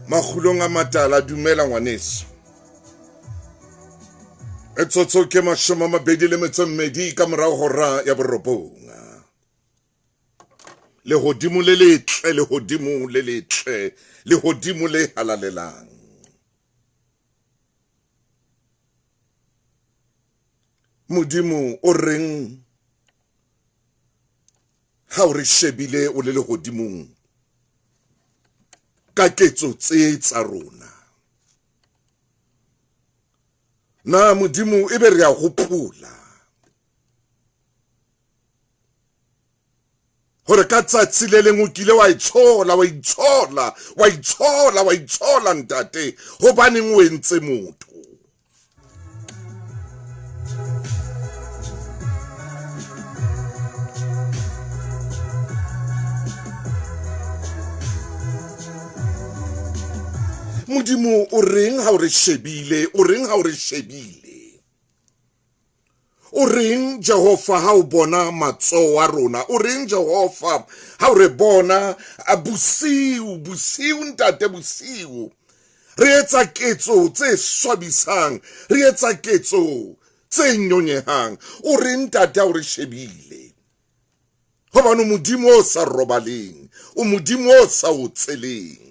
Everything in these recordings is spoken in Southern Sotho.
Makgulong a matala, dumela ngwaneso. Etsotso ke 28 ka morao hora ya 9. Lehodimo le letle, lehodimo le letle, lehodimo le halalelang. Modimo o reng ha o re shebile o le lehodimong ka ketso tse tsa rona? Na Modimo ebe re a hopola hore ka tsatsi le leng o kile wa itshola, wa itshola, wa itshola, wa itshola ntate, hobaneng o entse motho? Modimo o reng ha o re shebile? O reng ha o re shebile? O reng Jehova ha o bona matsoho a rona? O reng Jehova ha o re bona bosiu, bosiu ntate, bosiu? Re etsa ketso tse swabisang, re etsa ketso tse nyonyehang. O reng ntate ha o re shebile? Hobane o Modimo o sa robaleng, o Modimo o sa otseleng.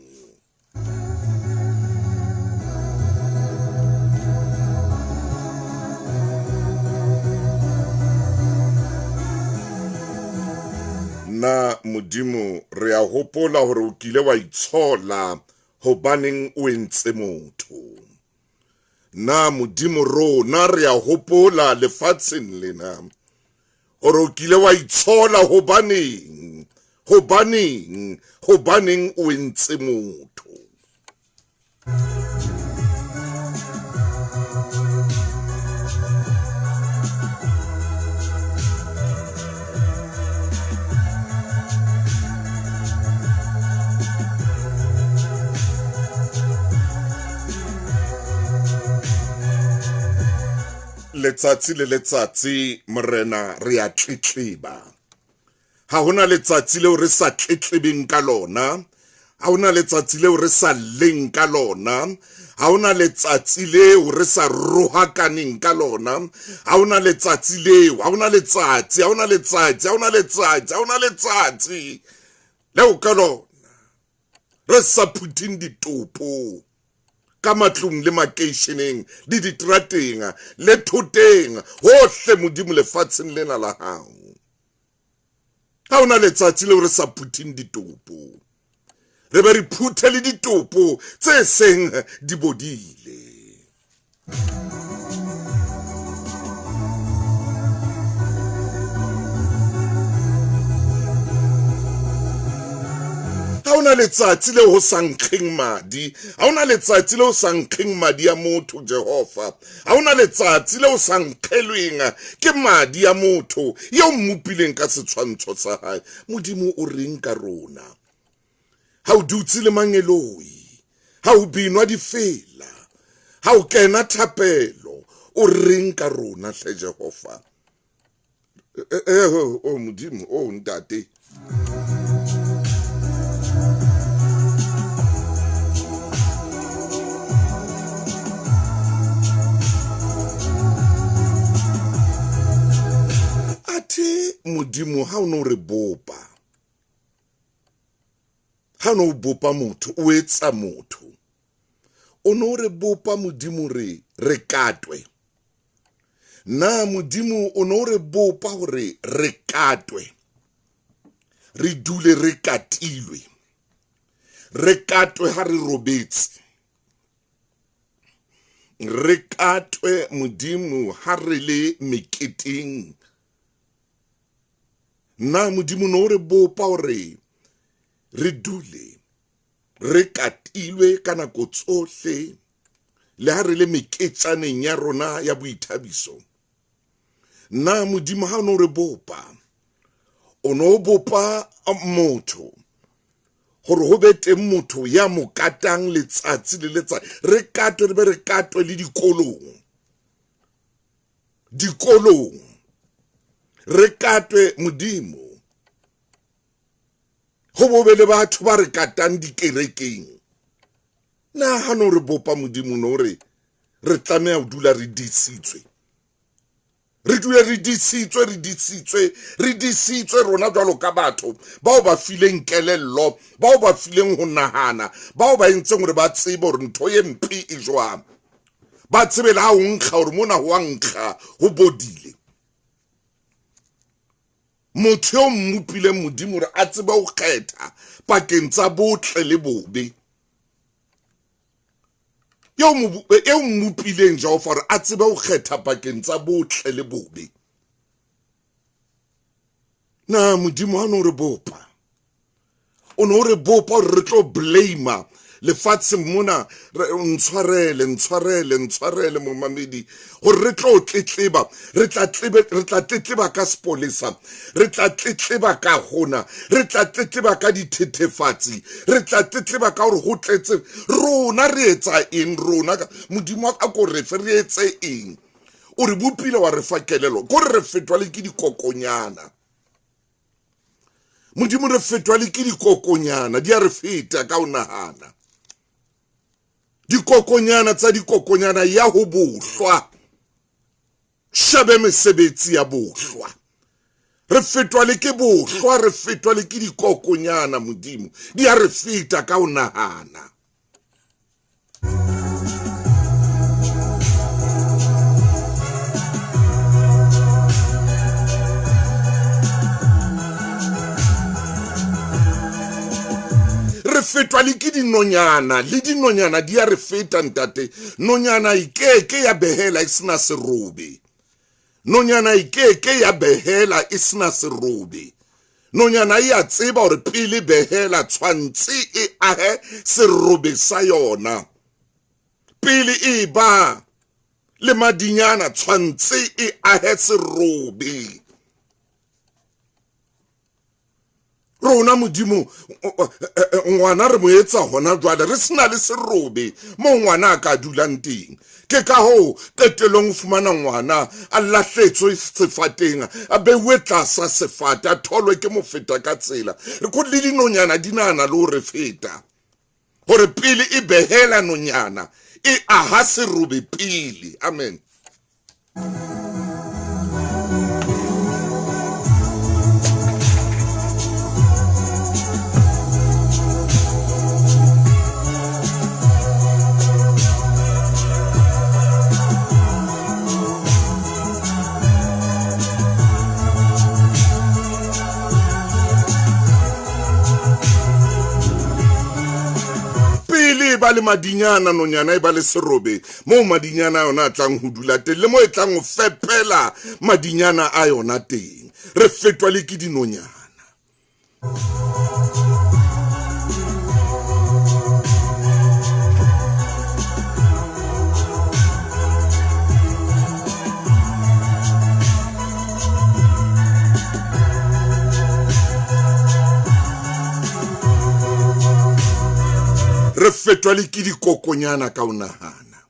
Na Modimo re a hopola hore o kile wa itshola hobaneng o entse motho? Na Modimo rona re a hopola lefatsheng lena hore o kile wa itshola hobaneng, hobaneng, hobaneng o entse motho? Letsatsi le letsatsi Morena re a tletleba. Ha hona letsatsi leo re sa tletlebeng ka lona, ha hona letsatsi leo re sa lleng ka lona, ha hona letsatsi leo re sa rohakaneng ka lona, ha hona letsatsi leo, ha hona letsatsi, ha hona letsatsi, ha hona letsatsi, ha hona letsatsi leo ka lona re sa phuthing ditopo ka matlung le makeisheneng le diterateng le thoteng hohle Modimo lefatsheng lena la hao. Ha hona letsatsi leo re sa phuthing ditopo, re be re phuthe le ditopo tse seng di bodile. Ha hona letsatsi leo ho sa nkgeng madi, ha hona letsatsi leo sa nkgeng madi a motho Jehova, ha hona letsatsi leo sa nkgelweng ke madi a motho eo mmopileng ka setshwantsho sa hae. Modimo o reng ka rona? Ha o dutse le mangeloi, ha o binwa difela, ha o kena thapelo, o reng ka rona hle Jehova? O Modimo, o ntate. Athe Modimo ha o no re bopa, ha o no bopa motho, o etsa motho, o no re bopa Modimo re re katwe. Na Modimo o no re bopa hore re katwe, re dule re katilwe, re katwe ha re robetse, re katwe Modimo ha re le meketeng? Na Modimo no re bopa hore re dule re katilwe ka nako tsohle le ha re le meketjaneng ya rona ya boithabiso? Na Modimo ha o no re bopa, o no bopa motho hore ho be teng motho ya mo katang letsatsi le letsatsi, re katwe, re be re katwe le dikolong, dikolong re katwe Modimo, ho bo be le batho ba re katang dikerekeng. Na ha no re bopa Modimo no re re tlameha ho dula re disitswe. Re dule re disitswe, re disitswe, re disitswe rona jwalo ka batho bao ba fileng kelello, bao ba fileng ho nahana, bao ba entseng hore ba tsebe hore ntho e mpe e jwang. Ba tsebe le ha o nkga hore mona ho a nkga, ho bodile. Motho eo mmopileng Modimo hore a tsebe ho kgetha pakeng tsa botle le bobe. Eo mmopileng Jehova hore a tsebe ho kgetha pakeng tsa botle le bobe. Na Modimo ha no re bopa, o no re bopa hore re tlo blame lefatsheng mona, ntshwarele, ntshwarele, ntshwarele momamedi, hore re tlo tletleba, re tla tletleba ka sepolesa, re tla tletleba ka hona, re tla tletleba ka dithethefatsi, re tla tletleba ka hore ho tletse rona, re etsa eng rona? Modimo a ko re fe, re etse eng? O re bopile wa re fa kelello, ko re fetwa le ke dikokonyana. Modimo re fetwa le ke dikokonyana, di a re feta ka ho nahana. Dikokonyana tsa dikokonyana ya ho bohlwa, shebe mesebetsi ya bohlwa. Re fetwa le ke bohlwa, re fetwa le ke dikokonyana. Modimo di a re feta ka ho nahana. Re fetwa le ke dinonyana, le dinonyana di a re feta ntate. Nonyana e keke ya behela e sena serobe. Nonyana e keke ya behela e sena serobe. Nonyana e a tseba hore pele behela tshwantse e ahe serobe sa yona. Pele e ba le madinyana tshwantse e ahe serobe. Rona Modimo ngwana re mo etsa hona jwale re sena le serobe moo ngwana a ka dulang teng. Ke ka hoo qetellong o fumana ngwana a lahletswe sefateng, a beuwe tlasa sefate, a tholwe ke mofeta ka tsela. Re ko le dinonyana di nahana le ho re feta, hore pele e behela nonyana e aha serobe pele. Amen. Pele ba le madinyana, nonyana e ba le serobe moo madinyana a yona a tlang ho dula teng, le moo e tlang ho fepela madinyana a yona teng. Re fetwa le ke dinonyana. Re fetwa le ke dikokonyana ka ho nahana.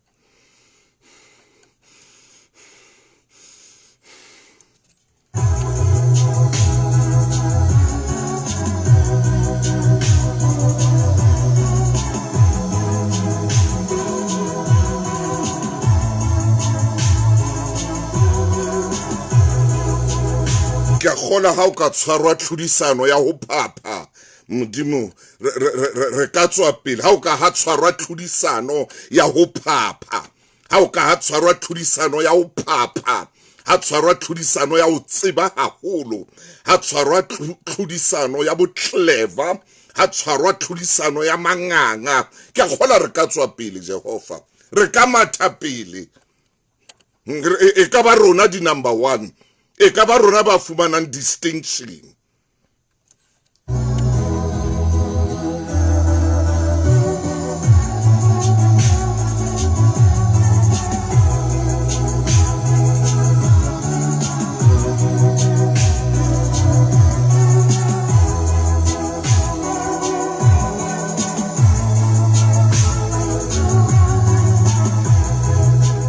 Ke a kgola ha o ka tshwarwa tlhodisano ya ho phapha, Modimo re ka tswa pele. Ha o ka ha tshwarwa tlhodisano ya ho phapha, ha o ka ha tshwarwa tlhodisano ya ho phapha, ha tshwarwa tlhodisano ya ho tseba haholo, ha tshwarwa tlhodisano ya bo-clever, ha tshwarwa tlhodisano ya manganga, ke a kgola re ka tswa pele. Jehova, re ka matha pele. E ka ba rona di-number one, e ka ba rona ba fumanang distinction.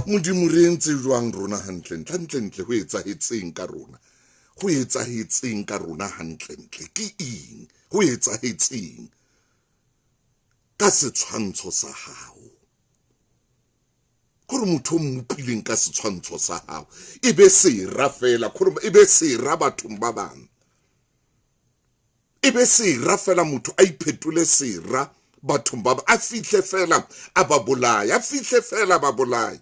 Modimo re entse jwang rona hantlentle? Hantlentle ho etsahetseng ka rona? Ho etsahetseng ka rona hantlentle? Ke eng? Ho etsahetseng? Ka setshwantsho sa hao. Kore motho o mmopileng ka setshwantsho sa hao e be sera fela, kore e be sera bathong ba bang. E be sera fela, motho a iphetole sera bathong ba bang, a fihle fela a ba bolaye, a fihle fela a ba bolaye.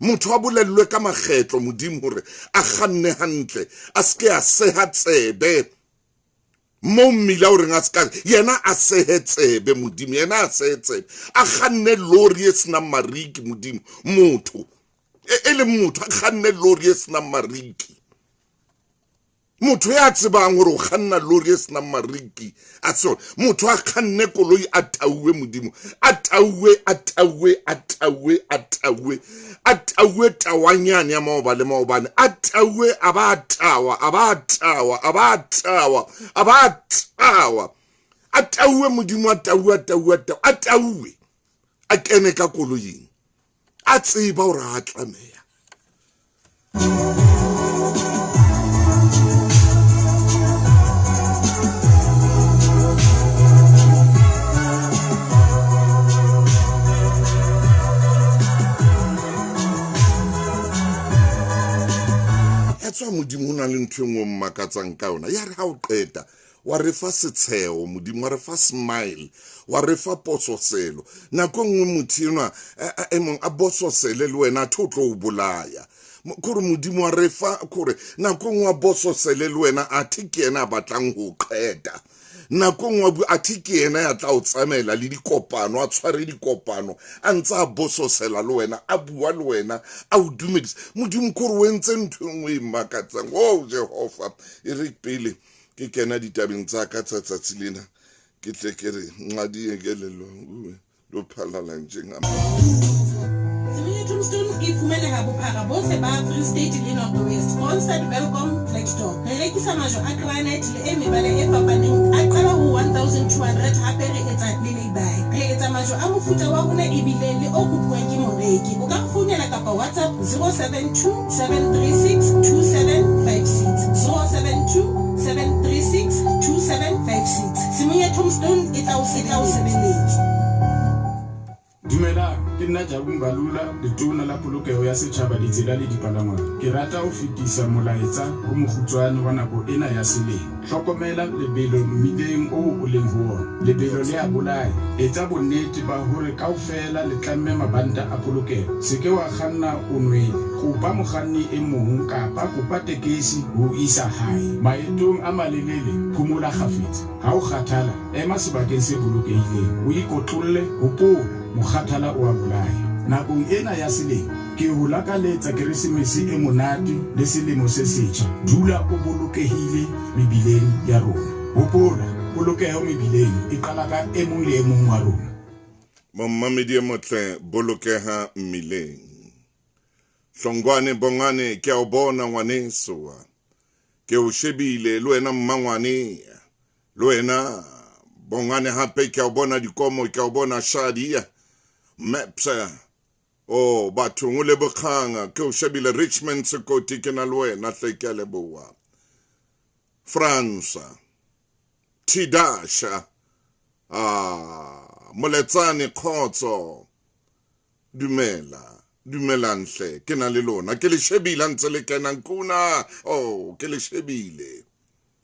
Motho a bolellwe ka makgetlo Modimo hore a kganne hantle, a se ke a seha tsebe mo mmila o reng a se ka, yena a sehe tsebe Modimo, yena a sehe tsebe, a kganne lori e senang mariki Modimo, motho e leng motho a kganne lori e senang mariki. Motho ya tsebang hore o kganna lori e senang mariki a sona, motho a kganne koloi a tauwe Modimo, a tauwe, a tauwe, a tauwe, a tauwe, a tauwe tawanyane ya maoba le maobane, a tauwe, a ba tawa, a ba tawa, a ba tawa, a ba tawa, a tauwe Modimo, a tauwe, a tauwe, a tauwe, a tauwe, a kene ka koloing, a tseba hore a tlameha. Ya tswa Modimo, ho na le ntho e nngwe o mmakatsang ka yona. Ya re ha o qeta wa re fa setsheo Modimo, wa re fa smile, wa re fa pososelo. Nako e nngwe motho enwa e mong a bososele le wena, athe o tlo o bolaya. Kore Modimo wa re fa, kore nako e nngwe a bososele le wena, athe ke yena a batlang ho o qeta. Nako e nngwe a bua, athe ke yena ya tla o tsamaela le dikopano, a tshware dikopano, a ntse a bososela le wena, a bua le wena, a o dumedisa. Modimo kore o entse ntho e nngwe e makatsang. Oh Jehova, e re pele ke kena ditabeng tsa ka tsa tsatsi lena, ke tle ke re nqadi e kelello lo phalala njeng. Simunye Tombstone e fumaneha bophara bohle ba Free State le North West. Kroonstad, Welkom, Klerksdorp. Re rekisa majwe a granite le e mebala e fapaneng a qala ho 1200, hape re etsa le lay-by. Re etsa majwe a mofuta wa rona ebile le o kopuwang ke moreki. O ka re founela kapa WhatsApp 072 736 2756, 072 736 2756. Simunye Tombstone e tla o sebeletsa. Dumelang, ke nna Jabu Mbalula, Letona la Polokeho ya Setjhaba, Ditsela le Dipalangwang. Ke rata ho fetisa molaetsa o mokgutshwane wa nako ena ya selemo. Hlokomela lebelo mmileng oo o leng ho ona. Lebelo le a bolaya. Etsa bonnete ba hore kaofela le tlamme mabanta a polokeho. Se ke wa kganna o nwele. Kopa mokganni e mong kapa kopa tekesi ho o isa hae. Maetong a malelele, phomola kgafetsa. Ha o kgathala, ema sebakeng se bolokehileng, o ikotlolle. Hopola, mokgathala o a bolaya. Nakong ena ya selemo, ke ho lakaletsa Keresemese e monate le selemo se setjha. Dula o bolokehile mebileng ya rona. Hopola, polokeho mebileng e qala ka e mong le e mong wa rona. Momamedi e motle, bolokeha mmileng. Hlongwane Bongane, ke a o bona ngwaneso. Ke o shebile le wena mmangwane, le wena Bongane hape ke a o bona dikomo, ke a o bona Shadia Maps. Oh bathong o lebogang, ke o shebile Richmond Sekoti, ke na le wena hle, ke a leboha. France Tidasha, Moletsane Khotso, dumela, dumelang hle, ke na le lona, ke le shebile ntse le kenang kuna. Oh, ke le shebile.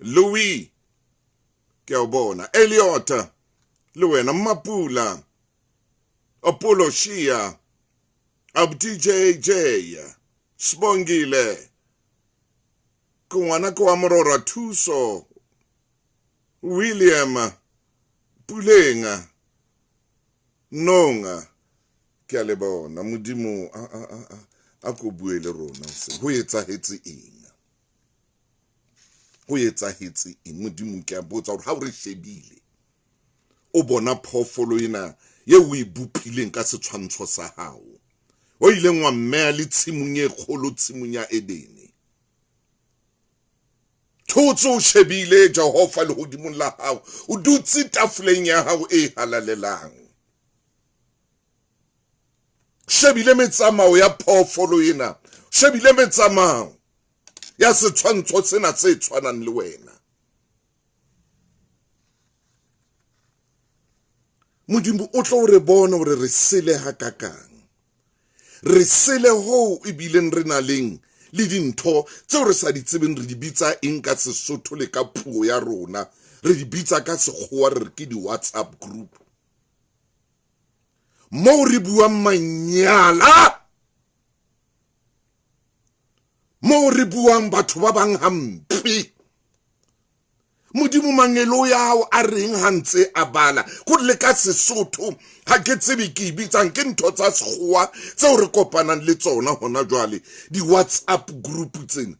Louis, ke a o bona. Elliot, le wena Mapula, Apollo Shia, Abdi JJ, Sibongile, ke ngwana ke wa Morora Thuso, William Puleng, Nonga, ke a le bona. Modimo a ko bue le rona ho etsahetse eng? Ho etsahetse eng? Modimo ke a botsa hore ha o re shebile, o bona phoofolo ena eo o e bopileng ka setshwantsho sa hao, o ileng wa mmeha le tshimong e kgolo, tshimong ya Edene. Thotse o shebile Jehova lehodimong la hao, o dutse tafoleng ya hao e halalelang. Shebile metsamao ya phoofolo ena, shebile metsamao ya setshwantsho sena se tshwanang le wena. Modimo o tlo re bona hore re sele hakakang. Re sele hoo ebileng re na leng le dintho tseo re sa di tsebeng, re di bitsa eng ka Sesotho le ka puo ya rona, re di bitsa ka Sekgowa re re ke di-WhatsApp group, moo re buang manyala, moo re buang batho ba bang hampe. Modimo mangelo ya hao a reng ha ntse a bala kore le ka Sesotho ha ke tsebe ke e bitsang, ke ntho tsa Sekgowa tseo re kopanang le tsona hona jwale, di-WhatsApp group tsena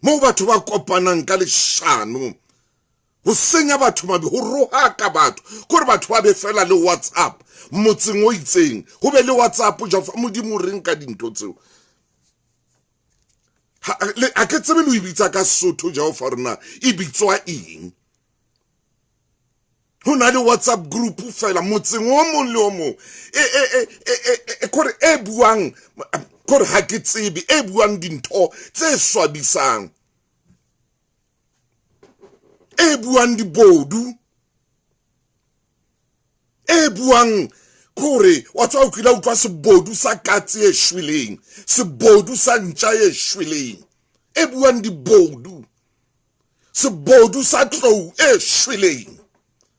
moo batho ba kopanang ka leshano ho senya batho mabe, ho rohaka batho, kore batho ba be fela le WhatsApp motseng o itseng, ho be le WhatsApp. Jehova Modimo o reng ka dintho tseo? Ha ke tsebe le ho e bitsa ka Sesotho, Jehova, rona e bitswa eng? Ho na le WhatsApp group fela motseng o mong le o mong kore e buang, kore ha ke tsebe, e buang dintho tse swabisang, e buang dibodu, e buang kore wa tswa o kile utlwa sebodu sa katse e shweleng, sebodu sa ntja e shweleng, e buang dibodu, sebodu sa tlou e shweleng.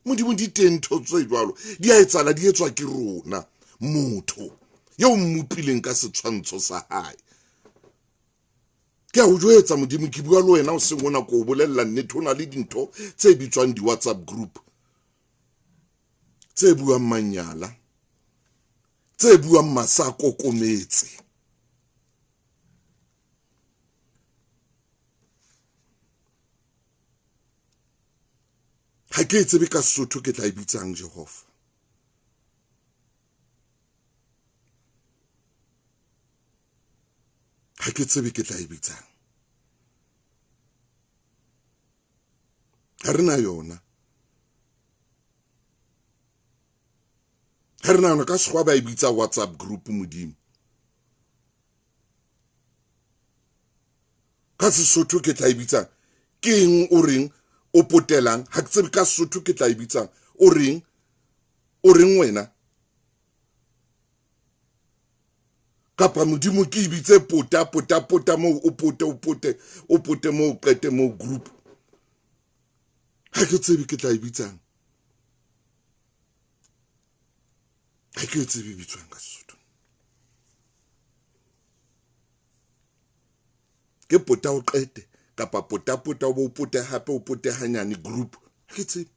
Modimo, di teng ntho tse jwalo, di a etsahala, di etswa ke rona, motho eo mmopileng ka setshwantsho sa hae. Ke a o jwetsa Modimo, ke bua le wena o seng ona, ko o bolella nnete. Ho na le dintho tse bitswang di-WhatsApp group tse buang manyala, tse buang masa kokometse. Ha ke e tsebe ka Sesotho ke tla e bitsang, Jehova. Ha ke tsebe ke tla e bitsang. Ha re na yona. Ha re na yona ka Sekgowa ba e bitsa WhatsApp group, Modimo. Ka Sesotho ke tla e bitsang ke eng? O reng o potelang? Ha ke tsebe ka Sesotho ke tla e bitsang. O reng? O reng wena? Kapa Modimo ke e bitse pota pota pota moo, o pote o pote o pote moo, o qete moo group. Ha ke tsebe ke tla e bitsang. Ha ke tsebe e bitswang ka Sesotho. Ke pota o qete kapa pota pota o bo pote hape o pote hanyane group. Ha ke tsebe.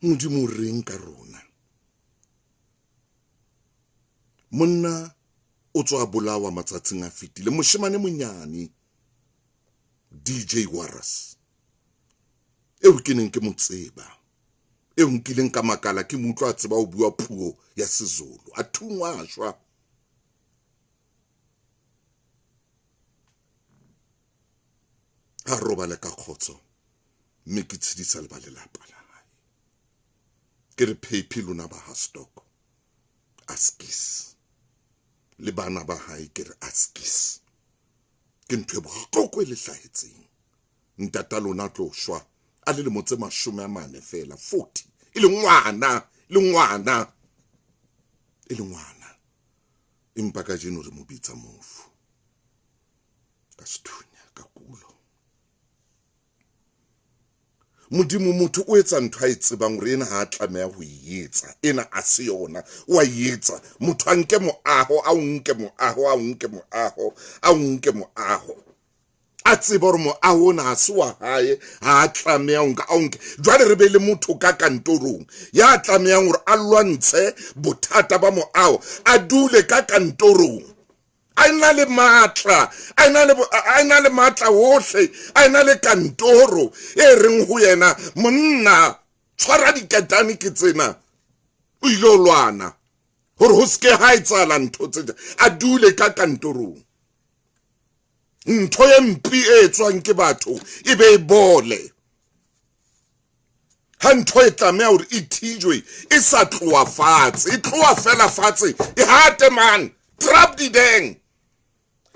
Modimo o reng ka rona? Monna o tswa bolawa matsatsing a fetile, moshemane monyane DJ Warras, eo ke neng ke mo tseba, eo nkileng ka makala ke mo utlwa a tseba ho bua puo ya Sezulu, a thungwa a shwa. A robale ka kgotso, mme ke tshedisa le ba lelapa la hae. Ke re phephi lona ba ha Stock, askis, le bana ba hae, ke re askis. Ke ntho e bohloko e le hlahetseng. Ntata lona tlo shwa a le lemo tse 40 fela, 40, e le ngwana, le ngwana, e le ngwana. Empa kajeno re mo bitsa mofu ka sethunya, ka kulo. Modimo, motho o etsa ntho a e tsebang hore ena ha a tlameha ho e etsa, ena a se yona, o a e etsa. Motho a nke moaho, a o nke moaho, a o nke moaho, a o nke moaho, a tseba hore moaho ona ha se wa hae, ha a tlameha ho nka, a o nke. Jwale re be le motho ka kantorong ya tlamehang hore a lwantshe bothata ba moaho, a dule ka kantorong, a ena le matla, a ena le matla ohle, a ena le kantoro e reng ho yena, monna tshwara diketane ke tsena, o ile o lwana hore ho seke ha etsahala ntho tse, a dule ka kantorong. Ntho e mpe e etswang ke batho e be e bole. Ha ntho e tlameha hore e thijwe e sa tloha fatshe, e tloha fela fatshe, e hate man. Trap dideng.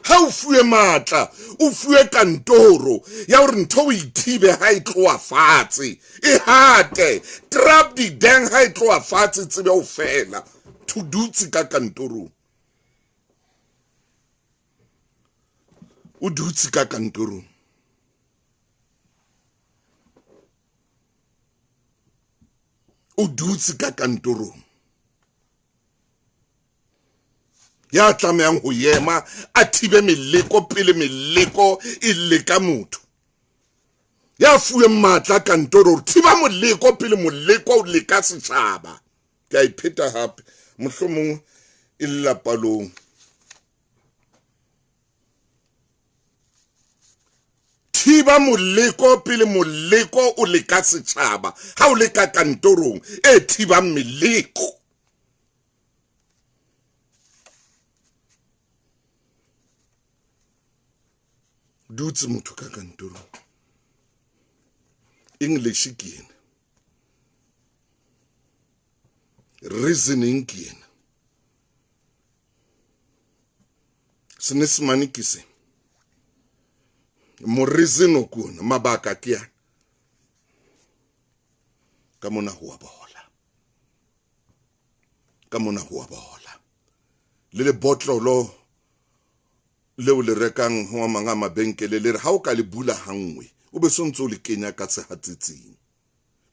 Ha o fuwe matla, o fuwe kantoro ya hore ntho o ithibe ha e tloha fatshe. E hate. Trap dideng ha e tloha fatshe tsebe ho fela. Thu dutse ka kantorong. O dutse ka kantorong. O dutse ka kantorong. Ya tlamehang ho ema a thibe meleko pele meleko e leka motho. Ya fuweng matla kantoro hore thiba moleko pele moleko o leka setjhaba. Ke a ipheta hape, mohlomong e le lapalong. Thiba moleko pele moleko o leka setjhaba. Ha o leka kantorong e thibang meleko. Dutse motho ka kantorong. English ke ena. Reasoning ke ena. Senesemane ke se. Moreasono ke ona, mabaka ke ana. Ka mona ho a bola. Ka mona ho a bola. Le lebotlolo leo le rekang ho a mang a mabenkele le re ha o ka le bula hanngwe o be so ntse o le kenya ka sehatsetsing,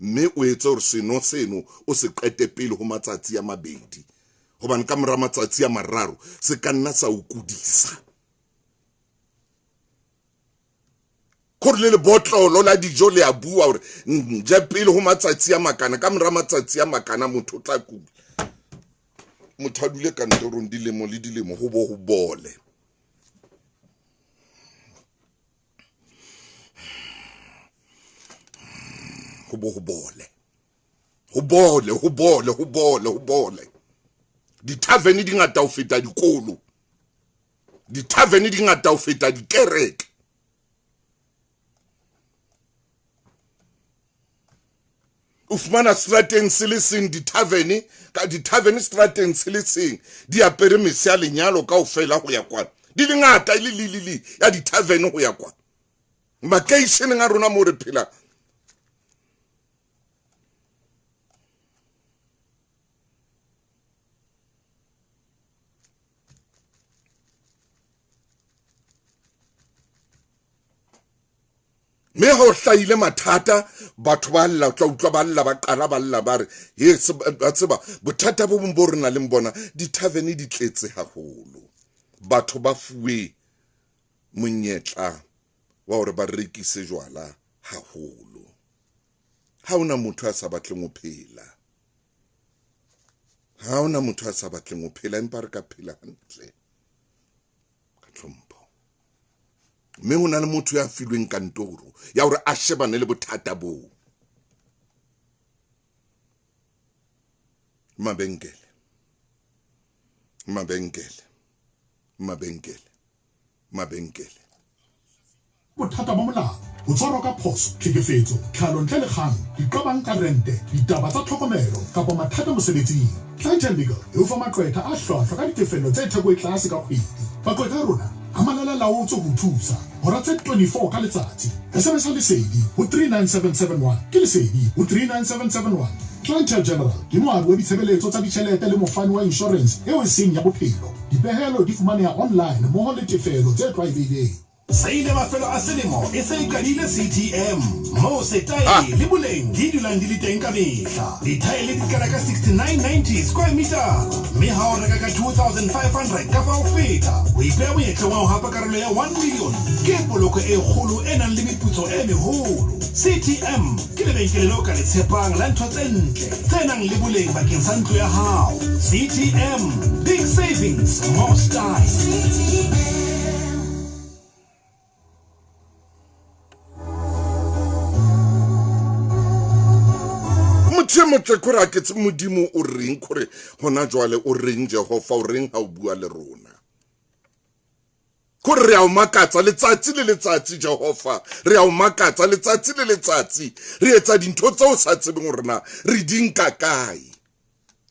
mme o etse hore seno seno o se qete pele ho matsatsi a mabedi, hobane ka mora matsatsi a mararo se ka nna sa o kudisa. Kore le lebotlolo la dijo le a bua hore nje pele ho matsatsi a makana, ka mora matsatsi a makana motho o tla kula. Motho a dule kantorong dilemo le dilemo ho bo ho bole. Ho bo ho bole. Ho bole, ho bole, ho bole, ho bole. Dithavene di ngata ho feta dikolo. Dithavene di ngata ho feta dikereke. O fumana strateng se le seng dithavene, ka dithavene strateng se le seng di apere mese ya lenyalo kaofela ho ya kwana. Di le ngata e le li li li ya dithavene ho ya kwana. Makeisheneng a rona mo re phelang. Mme ha o hlahile mathata, batho ba lla, o tla utlwa ba lla, ba qala ba lla, ba re, he, ba tseba, bothata bo bong bo re nang le bona, dithavene di tletse haholo. Batho ba fuwe monyetla wa hore ba rekise jwala haholo. Ha hona motho a sa batleng ho phela. Ha hona motho a sa batleng ho phela, empa re ka phela hantle ka tlhompho. Mme ho na le motho ya filweng kantoro ya hore a shebane le bothata boo. Mabenkele, mabenkele, mabenkele, mabenkele. Bothata ba molao, ho tshwarwa ka phoso, tlhekefetso, tlhalo ntle le kgang, diqabang ka rente, ditaba tsa tlhokomelo kapa mathata mosebetsing. Clientele Legal e o fa maqwetha a hlwahlwa ka ditefello tse theko e tlase ka kgwedi. Maqwetha a rona a malala-laotswe ho o thusa hora tse 24 ka letsatsi. SMS-a Lesedi ho 39771. Ke Lesedi ho 39771. Clientele General ke moabi wa ditshebeletso tsa ditjhelete le mofani wa inshorense eo e seng ya bophelo. Dipehelo di fumaneha online mmoho le tefelo tse tlwaelehileng. Seile mafelo a selemo e se e qadile CTM, moo setaele le boleng di dulang di le teng ka mehla. Dithaele di qala ka 69.90 square metara, mme ha o reka ka 2500 kapa ho feta, o ipeha monyetleng wa ho hapa karolo ya 1 million. Ke poloko e kgolo e nang le meputso e meholo. CTM ke lebenkele leo ka le tshepang la ntho tse ntle tse nang le boleng bakeng sa ntlo ya hao. CTM, big savings, more style. Motho e motle kore a ke tse Modimo o reng kore hona jwale o reng Jehova o reng ha o bua le rona. Kore re a o makatsa letsatsi le letsatsi Jehova, re a o makatsa letsatsi le letsatsi, re etsa dintho tseo o sa tsebeng hore na re di nka kae.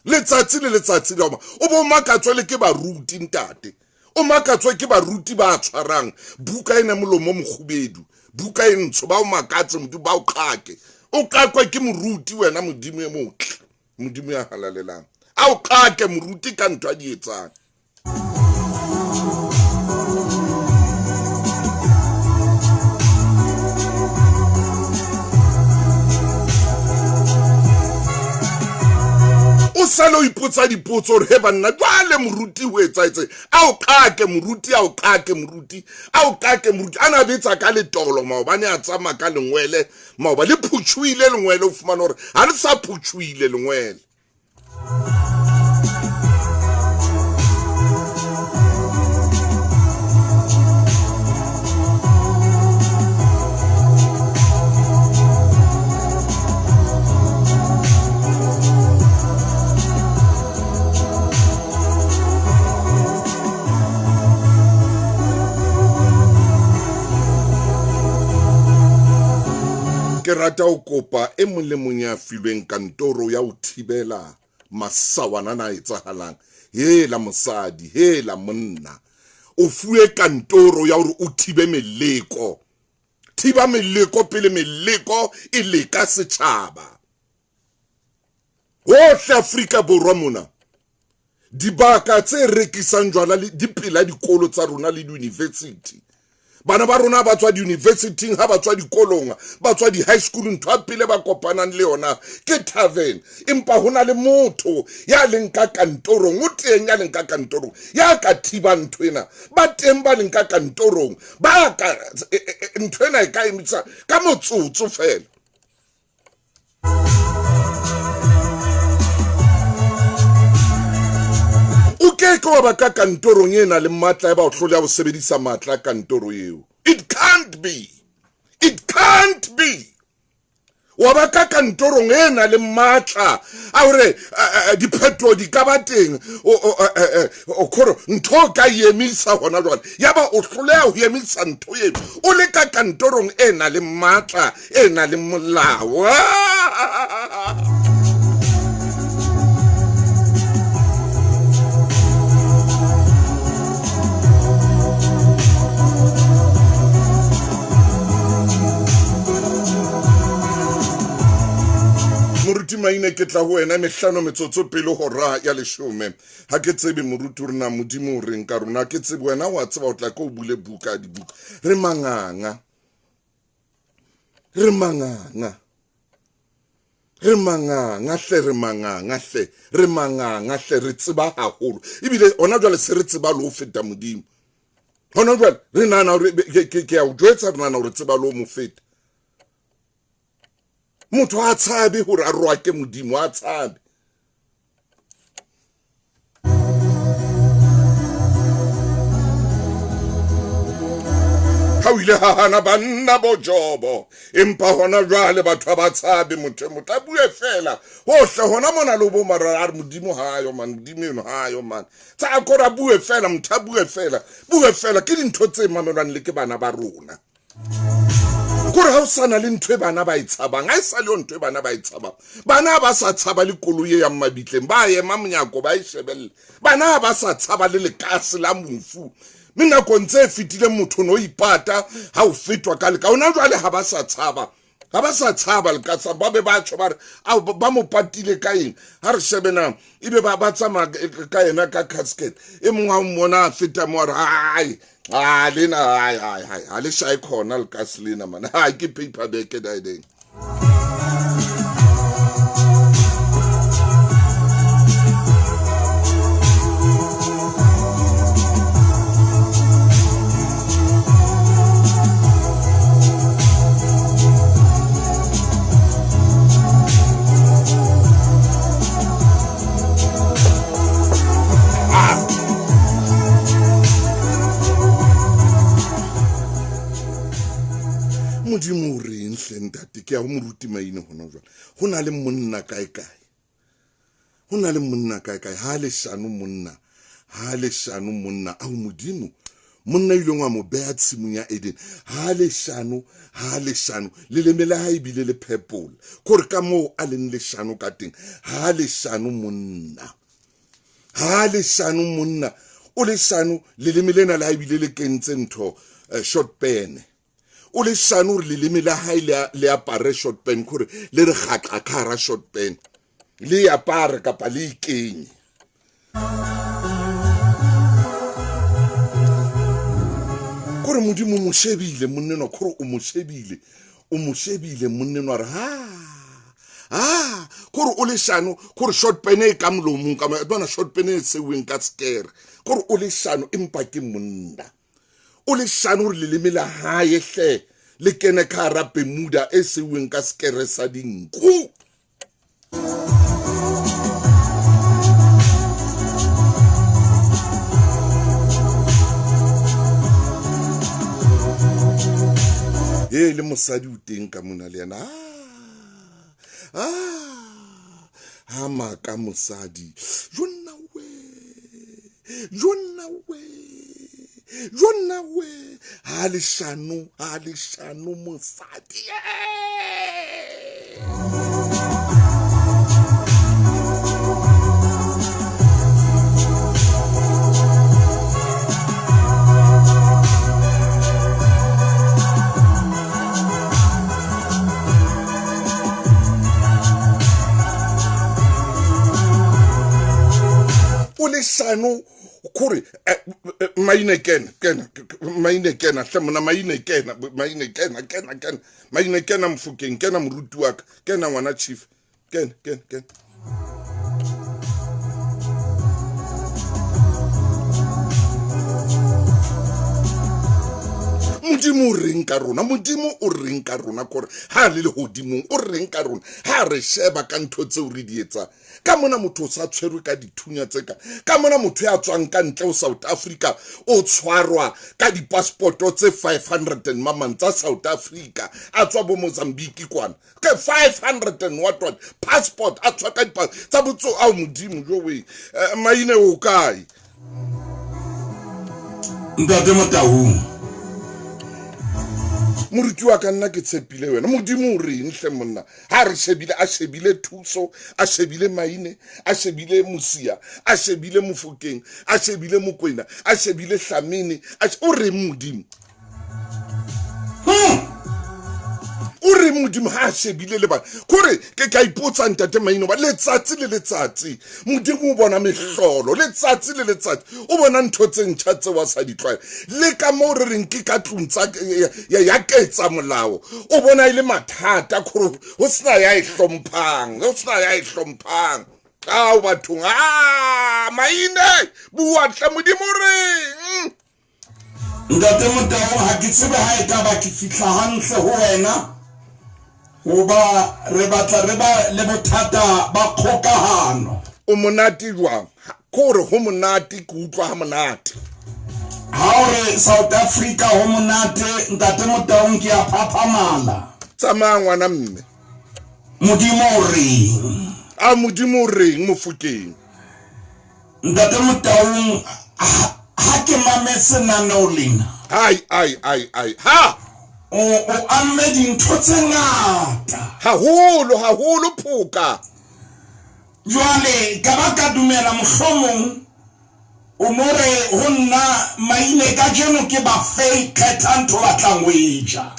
Letsatsi le letsatsi le o bo makatswe le ke baruti ntate. O makatswe ke baruti ba tshwarang buka ena molomo o mokgubedu, buka e ntsho, ba o makatse Modimo, ba o qake. O qakwe ke moruti wena, Modimo e motle, Modimo ya halalelang. A o qake moruti ka ntho a di etsang. O sale o ipotsa dipotso hore he banna jwale moruti ho etsaetse. A o qake moruti, a o qake moruti, a o qake moruti. A na betsa ka letolo maobane, a tsamaya ka lengwele maoba, le phutjhuile lengwele, o fumane hore ha le sa phutjhuile lengwele. Ke rata ho kopa e mong le mong ya filweng kantoro ya ho thibela masawana ana a etsahalang. Hela mosadi, hela monna, o fuwe kantoro ya hore o thibe meleko. Thiba meleko pele meleko e leka setjhaba. Hohle Afrika Borwa mona, dibaka tse rekisang jwala di pela dikolo tsa rona le di-university. Bana ba rona ba tswa di-universityng, ha ba tswa dikolong, ba tswa di-high school, ntho ya pele ba kopanang le yona ke tavern. Empa ho na le motho ya leng ka kantorong, o teng ya leng ka kantorong ya ka thibang ntho ena. Ba teng ba leng ka kantorong ba ka ntho ena e ka emisa ka motsotso fela. O ke ke wa ba ka kantorong e nang le matla ya ba o hloleha ho sebedisa matla a kantoro eo. It can't be. It can't be. Wa ba ka kantorong e nang le matla a hore diphetoho di ka ba teng, o khore ntho o ka e emisa hona jwale, ya ba o hloleha ho emisa ntho eo o le ka kantorong e nang le matla, e nang le molao. Moruti Maine, ke tla ho wena mehlano metsotso pele hora ya leshome. Ha ke tsebe moruti hore na Modimo o reng ka rona, ha ke tsebe wena wa tseba, o tla ke o bule buka ya dibuka. Re manganga, re manganga, re manganga hle, re manganga hle, re manganga hle, re tseba haholo. Ebile hona jwale se re tseba le ho feta Modimo. Hona jwale re nahana hore ke a o jwetsa, re nahana hore tseba le ho mo feta. Motho a tshabe hore a roake Modimo, a tshabe. Ha o ile ha hana banna bo Jobo, empa hona jwale batho ha ba tshabe motho e motho a bue fela hohle hona mona le bo mara a re Modimo ha yo man, Modimo eno ha yo man. Tsa a kora bue fela, motho a bue fela, bue fela. Ke dintho tse mamelwang le ke bana ba rona. Kore ha o sana le ntho e bana ba e tshabang, ha e sa le yo ntho e bana ba e tshabang. Bana ba sa tshaba le koloi e yang mabitleng, ba ema monyako ba e shebelle. Bana ba sa tshaba le lekase la mofu. Mme nakong tse fetileng motho no ipata ha o fetwa ka leka. Hona jwale ha ba sa tshaba, ha ba sa tshaba lekase, ba be ba tjho ba re, ao, ba mo patile ka eng? Ha re shebe na, ebe ba tsamaya ka yena ka casket. E mong ha o mmona a feta mo a re, hai, ah, lena, hai, hai, hai, ha le shae khona lekase lena, man. Hai, ke paper bag e daedeng. Modimo o reng hle ntate? Ke ya ho moruti Maine hona jwale. Ho na le monna kae kae, ho na le monna kae kae. Ha leshano monna, ha leshano monna. Ao Modimo, Monna ileng wa mo beha tshimong ya Eden. Ha leshano, ha leshano. Leleme la hae ebile le purple. Kore ka moo a leng leshano ka teng. Ha leshano monna. Ha leshano monna. O leshano leleme lena la hae ebile le kentse ntho short pen. O leshano hore leleme la hae le apare short pen, kore le re kgaqa ka hara short pen. Le apare kapa le ikenye. Kore Modimo mo shebile monnenwa, kore o mo shebile, o mo shebile monnenwa re ha ha kore o leshano, kore short pen e ka molomong ka bona short pen e seweng ka sekere, kore o leshano empa ke monna. O leshano hore leleme la hae hle le kene ka hara Bermuda e seweng ka sekere sa dinku. He le mosadi o teng ka mona le yena. Ha maka mosadi. Jonna we. Jonna we. Jonna we. Ha leshano, ha leshano mosadi. O leshano kore maine kena kena maine kena hle mona maine kena maine kena kena kena maine kena Mofokeng kena moruti wa ka kena ngwana chief kena kena kena. Modimo o reng ka rona, Modimo o reng ka rona, kore ha le lehodimong o reng ka rona, ha re sheba ka ntho tseo re di etsang. Ka mona motho o sa tshwerwe ka dithunya tse ka. Ka mona motho ya tswang ka ntle ho South Africa o tshwarwa ka di-passport tse 500 and mamang tsa South Africa, a tswa bo Mozambique kwana. Ke 500 and what what passport a tswa ka di tsa botso ao Modimo jo we maine o kae? Ntate Motaung. Moruti wa ka nna ke tshepile wena. Modimo o reng hle monna? Ha re shebile, a shebile Thuso, a shebile Maine, a shebile Mosia, a shebile Mofokeng, a shebile Mokwena, a shebile Hlamene, o reng Modimo? O reng Modimo ha a shebile le bana? Kore ke ka ipotsa ntate Maine ba letsatsi le letsatsi Modimo o bona mehlolo, letsatsi le letsatsi o bona ntho tse ntjha tseo a sa di tlwaela. Le ka moo re reng ke ka tlung tsa ya ketsa molao, o bona e le mathata kore ho sena ya e hlomphang, ho sena ya e hlomphang. Ao bathong, a Maine bua hle Modimo reng? Ntate Motaung, ha ke tsebe ha e ka ba ke fihla hantle ho wena, hoba re batla re ba le bothata ba kgokahano. O monate jwang? Kore ho monate, ke utlwa ha monate. Ha o re South Africa ho monate, Ntate Motaung, ke a phaphamala. Tsamaya ngwana mme. Modimo o reng? A Modimo o reng Mofokeng? Ntate Motaung, ha ke mametse naneo lena. Ai ai ai ai ha o amme dintho tse ngata haholo haholo phoka. Jwale ka ba ka dumela mohlomong o no re ho nna Maine kajeno ke ba fe kgetha ntho batlang ho e ja.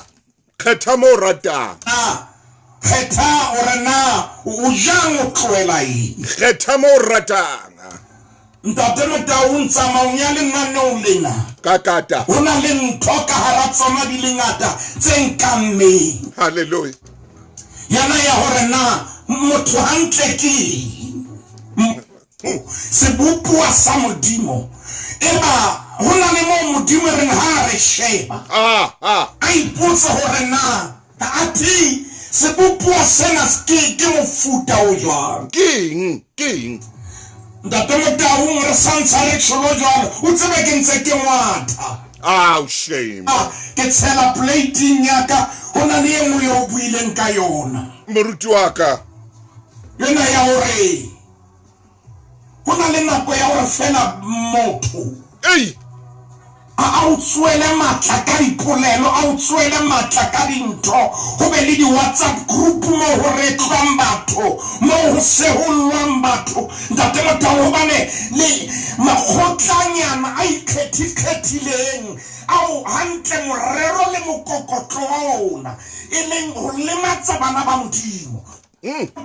Kgetha mo ratang. Kgetha hore na o jang o tlohela eng. Kgetha mo ratang. Ntate Motaung, tsamaong ya lenaneo lena ka kata ho na le ntho ka hara tsona di le ngata tse nkammeng. Hallelujah. Yana ya hore na motho hantle ke eng, sebopuwa sa Modimo. Eba ho na le moo Modimo reng ha re sheba a ipotse hore na athe sebopuwa sena ke mofuta o jwang. Ke eng? Ke eng? Ntate Motaung, re sa ntsha re tjholo jwalo, o tsebe ke ntse ke ngwatha. Ao shame. Ke tshela plating ya ka, ho na le e nngwe eo buileng ka yona. Moruti wa ka. Yona ya hore ho na le nako ya hore fela motho Ei. A a o tsoele matla ka dipolelo, a o tsoele matla ka dintho, ho be le di-WhatsApp group moo ho retlwang batho, moo ho sehollwang batho, Ntate Motau, hobane le makgotlanyana a ikgethi-kgethileng ao hantle morero le mokokotlo wa ona e leng ho lematsa bana ba Modimo.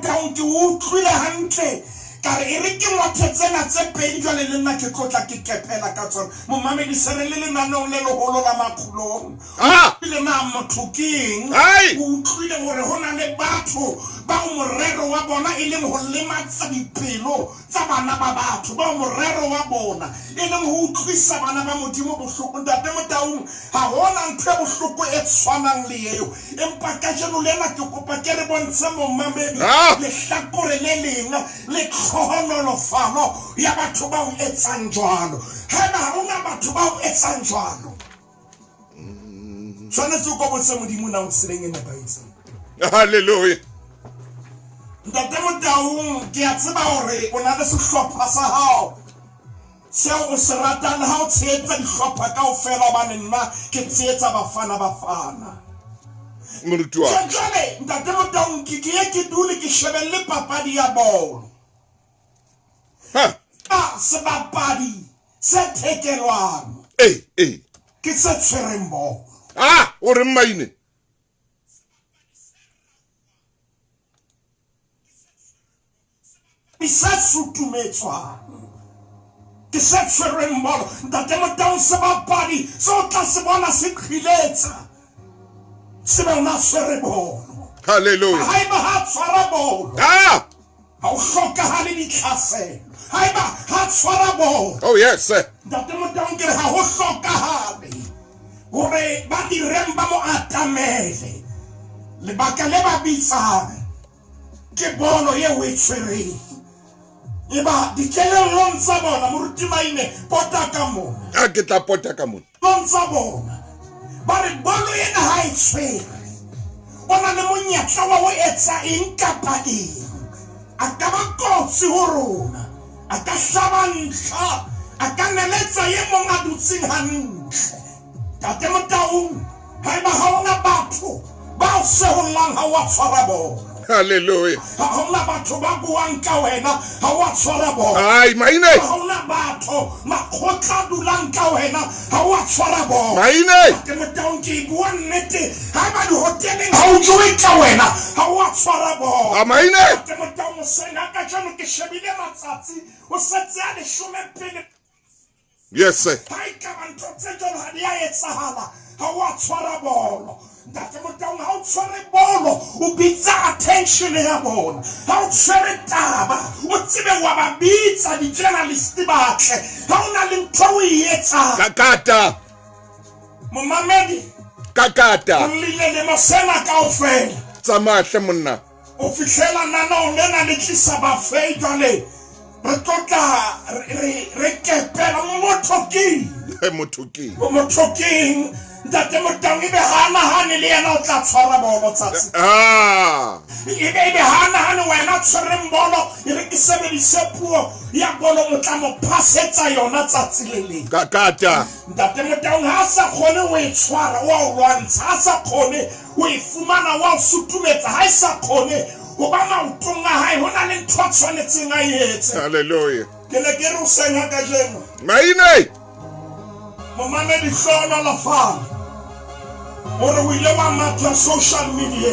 Taung, ke o utlwile hantle. Ka re, E re ke ngwathe tsena tse pedi jwale le nna ke tlo tla ke kephela ka tsona. Momamedi, se re le lenaneong le leholo la Makgulong. O utlwile na motho ke eng? O utlwile hore ho na le batho bao morero wa bona e leng ho lematsa dipelo tsa bana ba batho, bao morero wa bona e leng ho utlwisa bana ba Modimo bohloko. Ntate Motaung, ha ho na ntho e bohloko e tshwanang le eo. Empa kajeno lena ke kopa ke re bontshe momamedi lehlakore le leng le tlhohonolofalo ya batho ba o etsang jwalo. Haeba ha hona batho ba o etsang jwalo, tshwanetse o ko botse Modimo na o tseleng e nepahetseng. Hallelujah. Ntate Motaung, ke a tseba hore o na le sehlopha sa hao Seo o se ratang le ha o tshehetsa dihlopha kaofela hobane nna ke tshehetsa Bafana Bafana. Moruti wa ka. Jwale Ntate Motaung ke ke ye ke dule ke shebelle papadi ya bolo. Ha. Ka sebapadi se thekelwang. Ee, ee. Ke se tshwereng bolo. Ah, o reng Maine? Se sutumetswang ke se tshwerweng bolo. Ntate Motaung, sebapadi se o tla se bona se qhiletsa se be o na tshwere bolo. Hallelujah. Haeba ha tshwara bolo, Ah! ha o hlokahale ditlhaselo. Haeba ha tshwara bolo, Oh yes. sir. Ntate Motaung, ke re ha ho hlokahale hore ba direng ba mo atamele. Lebaka le ba bitsang ke bolo eo e tshwereng. Eba dikelellong tsa bona, Moruti Maine, pota ka mona. A ke tla pota ka mona. Long tsa bona ba re bolo ena ha e tshwere, o na le monyetla wa ho etsa eng kapa eng. A ka ba kotsi ho rona, a ka hlaba ntlha, a ka neletsa e mong a dutseng hantle. Ntate Motaung, haeba ha o na batho ba o sehollang ha o a tshwara bolo. Hallelujah. Ha ho na batho ba buang ka wena ha o a tshwara bolo. Ai, Maine. Ha ho na batho makgotla a dulang ka wena ha o a tshwara bolo. Maine. Ntate Motaung, ke e bua nnete, haeba dihoteleng ha o jowe ka wena ha o a tshwara bolo. A Maine. Ntate Motaung, hoseng ha kajeno ke shebile matsatsi ho setse a leshome pele. Yes, sir. Ha ekaba ntho tse jwalo ha di a etsahala, ha o a tshwara bolo. Ntate Motaung, ha o tshwere bolo, o bitsa attention ya bona. Ha o tshwere taba, o tsebe wa ba bitsa di-journalist ba tle. Ha o na le ntho o e etsang. Kakata. Momamedi. Kakata. O llile lemo sena kaofela. Tsamaya hle monna. Ho fihlela naneong lena le tlisa bafei jwale re tlo tla re re kepela motho keng? Motho keng? Motho keng? Ntate Motaung ebe ha nahane le yena o tla tshwara bolo tsatsi. Ah. Ebe ebe ha nahane wena tshwereng bolo e re ke sebedise puo ya bolo o tla mo phasetsa yona tsatsi le leng. Kakata. Ntate Motaung ha a sa kgone ho e tshwara o a o lwantsha, ha a sa kgone ho e fumana o a o sutumetsa, ha e sa kgone ho ba maotong a hae ho na le ntho a tshwanetseng a e etse. Hallelujah. Ke ne ke re hoseng ha kajeno. Maine. Momamedi hlohonolofala hore o ile wa matha social media.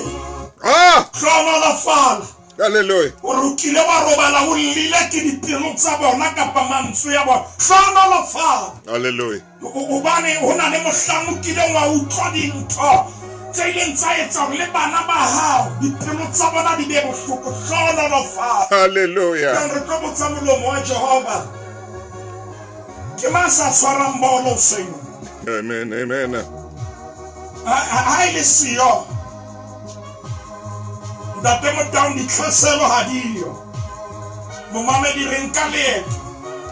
Ah! Hlohonolofala. Hallelujah. Hore o kile wa robala o llile ke dipelo tsa bona kapa mantswe a bona. Hlohonolofala. Hallelujah. Hobane ho na le mohlang o kileng wa utlwa dintho tse ileng tsa etsa hore le bana ba hao dipelo tsa bona di be bohloko. Hlohonolofala. Hallelujah. Re tlo botsa molomo wa Jehova. Ke mang sa tshwarang bolo hoseng? Amen, amen. Ha e le siyo Ntate Motaung ditlhaselo ha diyo. Momamedi re nka leeto.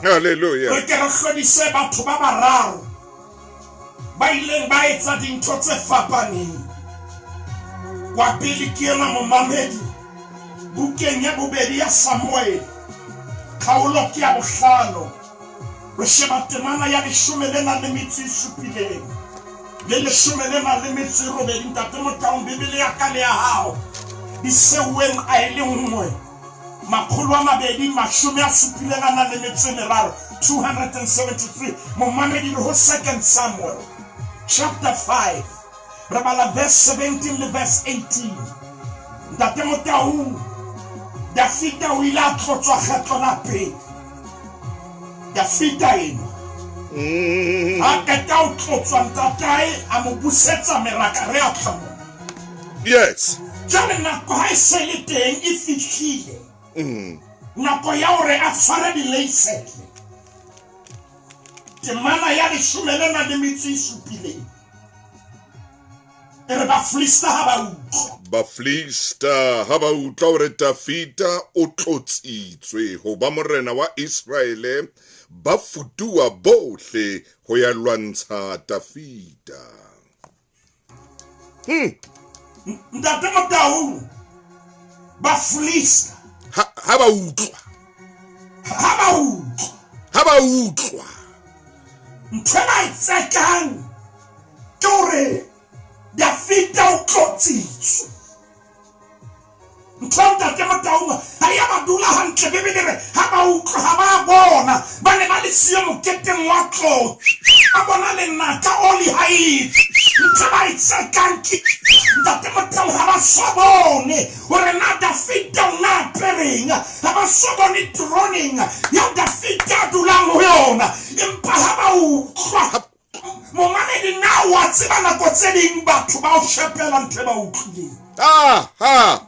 Hallelujah. Re ke re hlodise batho ba bararo ba ileng ba etsa dintho tse fapaneng. Wa pele ke enwa momamedi bukeng ya bobedi ya Samuele kgaolo ke ya bohlano. Re sheba temana ya leshome le nang le metso e supileng le leshome le nang le metso e robedi. Ntate Motaung, Bibele ya ka le ya hao di seuweng a e le nngwe, 273, 273. Momamedi, le ho 2 Samuel chapter 5, re bala verse 17 le verse 18. Ntate Motaung, Dafita o ile a tlotswa kgetlo la pele. Dafita eno a qeta ho tlotswa, ntatae a mo busetsa meraka, re a tla. Yes. Jwale nako ha e se le teng, e fihlile nako ya hore a tshware dileisele. Temana ya leshome le nang le metso e supileng e re Bafilista ha ba utlwa, Bafilista ha ba utlwa hore Dafita o tlotsitswe ho ba morena wa Iseraele, ba futuwa bohle ho ya lwantsha Dafita. Ntate Motaung, Bafilista Ha ba utlwa, ha ba utlwa, ha ba utlwa, ntho e ba e tsekang ke hore Dafita o tlotsitswe. Ntho eo, ntate Motaung, ha ya ba dula hantle. Bebele re ha ba utlwa, ha ba bona, ba ne ba le siyo moketeng wa tlotso, ba bona lenaka oli ha e ntho ba e tsekang ke, ntate Motaung, ha ba so bone hore na Dafita o na apereng, ha ba so bone teroneng ya Dafita a dulang ho yona, empa ha ba utlwa. Momamedi, na wa tseba nako tse ding batho ba o shepela ntho e ba utlwileng? Ah, ha.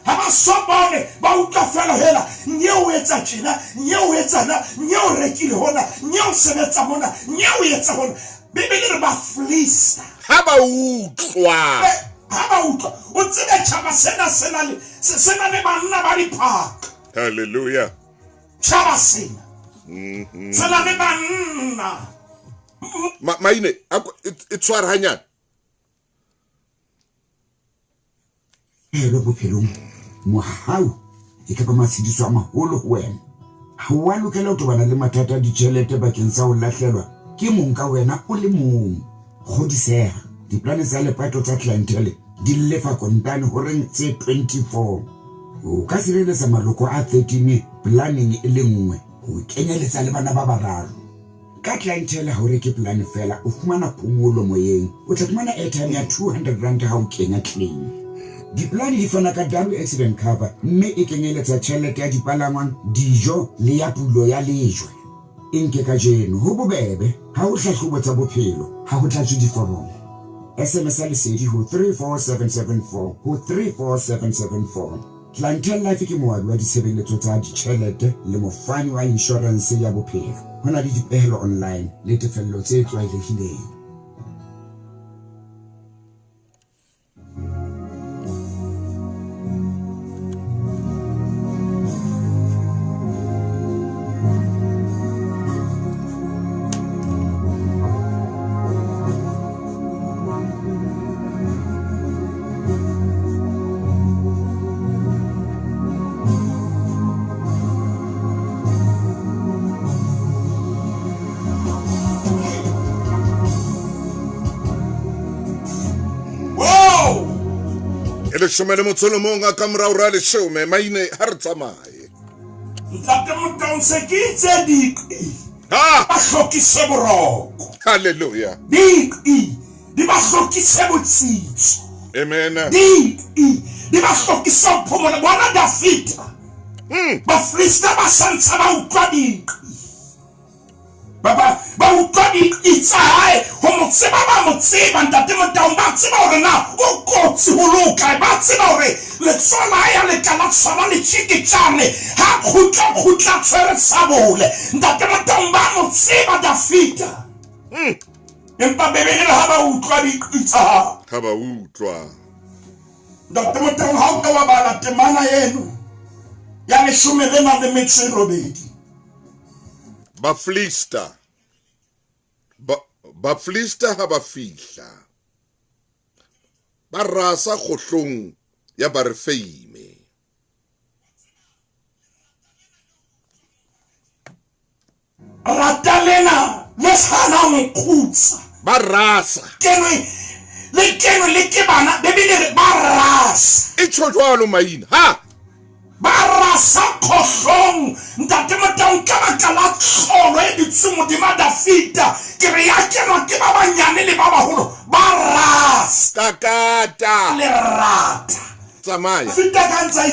Ha ba so bone, ba utlwa fela hela nye o etsa tjena, nye o etsana, nye o rekile hona, nye o sebetsa mona, nye o etsa hona. Bibele re Bafilista ha ba utlwa, ha ba utlwa, o tsebe tjhaba sena se na le banna ba diphaka. Hallelujah. Tjhaba sena se na le banna. Maine e tshware hanyane. Elo bophelong, mohau e ka ba matshediso a maholo ho wena. Ha wa lokela ho tobana le mathata a ditjhelete bakeng sa ho lahlelwa ke mong ka wena o le mong. Kgodiseha, diplane tsa lepato tsa Clientele di lefa kontane horeng tse 24. O ka sireletsa maloko a 13 planeng e le nngwe, ho kenyeletsa le bana ba bararo. Ka Clientele ha o reke polane fela, o fumana phomolo moyeng. O tla fumana airtime ya R200 ha o kenya claim. Dipolane di fana ka double accident cover, mme e kenyeletsa tjhelete ya dipalangwang, dijo le ya pulo ya lejwe. E nke kajeno, ho bobebe, ha ho hlahlobo tsa bophelo, ha ho tlatswe diforomo. SMS ya lesedi ho 34774 ho 34774. Clientele Life ke moabi wa ditshebeletso tsa ditjhelete le mofani wa inshorense ya bophelo. Ho na le dipehelo online le tefello tse tlwaelehileng. Wow. E 11 a ka morao ra 10. Maine, ha re tsamaye. Ntate Motaung, se ke itse diqi Ha. ba hlokise boroko. Hallelujah. Diqi di ba hlokise botsitso. Amen. Diqi di ba hlokise ho phomola. Bona Dafita, Bafilista ba santsa ba utlwa diqi, ba utlwa diqi tsa hae. Ho mo tseba, ba mo tseba, ntate Motaung, ba tseba hore na o kotsi ho loka, ba tseba hore letsoho la hae ha le ka la tshwara letjeketjane, ha kgutla, kgutla tshwere sabole. Ntate Motaung, ba mo tseba Dafita, empa Bebele le ha ba utlwa diqi tsa hae, Ha ba utlwa, ntate Motaung, ha o ka wa bala temana eno ya 18. Bafilista ha ba fihla, ba rasa kgohlong ya Barefeime. Rata lena le hanang ho khutsa. Ba rasa. Kenwe le kenwe le ke bana Bibele e re ba rasa. E tjho jwalo maina. Ha! Ba rasa khohlong Ntate Motaung ka baka la tlholo e dutseng hodima Dafita. Ke re ya kenwa ke ba banyane le ba baholo ba rasa. Kakata. Lerata. Tsamaya. Dafita ka ntsa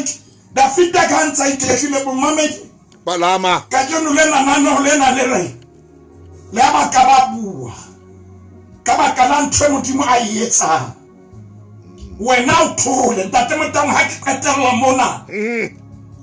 Dafita ka ntsa iketlile bomamedi. Palama. Kajeno lena naneo lena le re le a ba ka ba bua ka baka la ntho e Modimo a e etsang. Wena o thole Ntate Motaung ha ke qetella mona.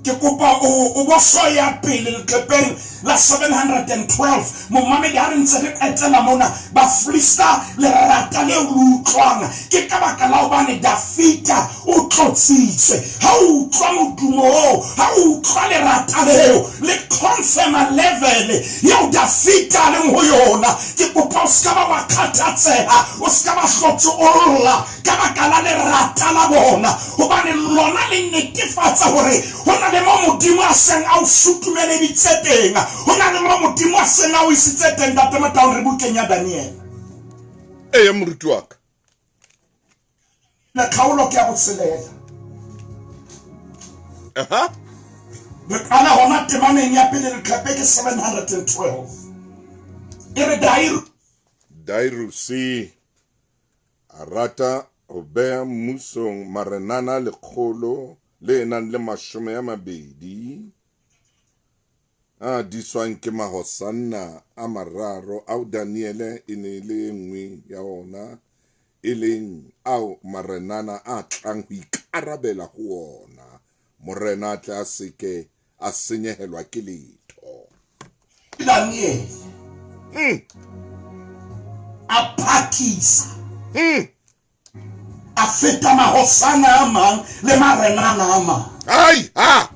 Ke kopa o o bo soya pele leqepeng la 712 momamedi ha re ntse re qetela mona Bafilista lerata leo le utlwang ke ka baka la hobane Dafita o tlotsitswe. Ha o utlwa modumo oo, ha o utlwa lerata leo, le confirma level eo Dafita a leng ho yona. Ke kopa o se ka ba wa kgathatseha, o se ka ba hlotse o lla ka baka la lerata la bona, hobane lona le netefatsa hore ho na le mo Modimo a seng a o sutumeleditse teng, ho na le mo Modimo a seng a o isitse teng. Ntate Motaung, re bukeng ya Daniele. Eya, moruti wa ka. Le kgaolo ke ya botshelela. Aha. Re qala hona temaneng ya pele leqepe ke 712. E re Dairu. Dairusi a rata ho beha mmusong marenana lekgolo le nang le mashome a mabedi a diswang ke mahosanna a mararo ao Daniele e ne e le e nngwe ya ona, e leng ao marenana a tlang ho ikarabela ho ona, morena a tle a se ke a senyehelwa ke letho. Daniele a phakisa a feta mahosana a mang le marenana a mang. Ai, ha!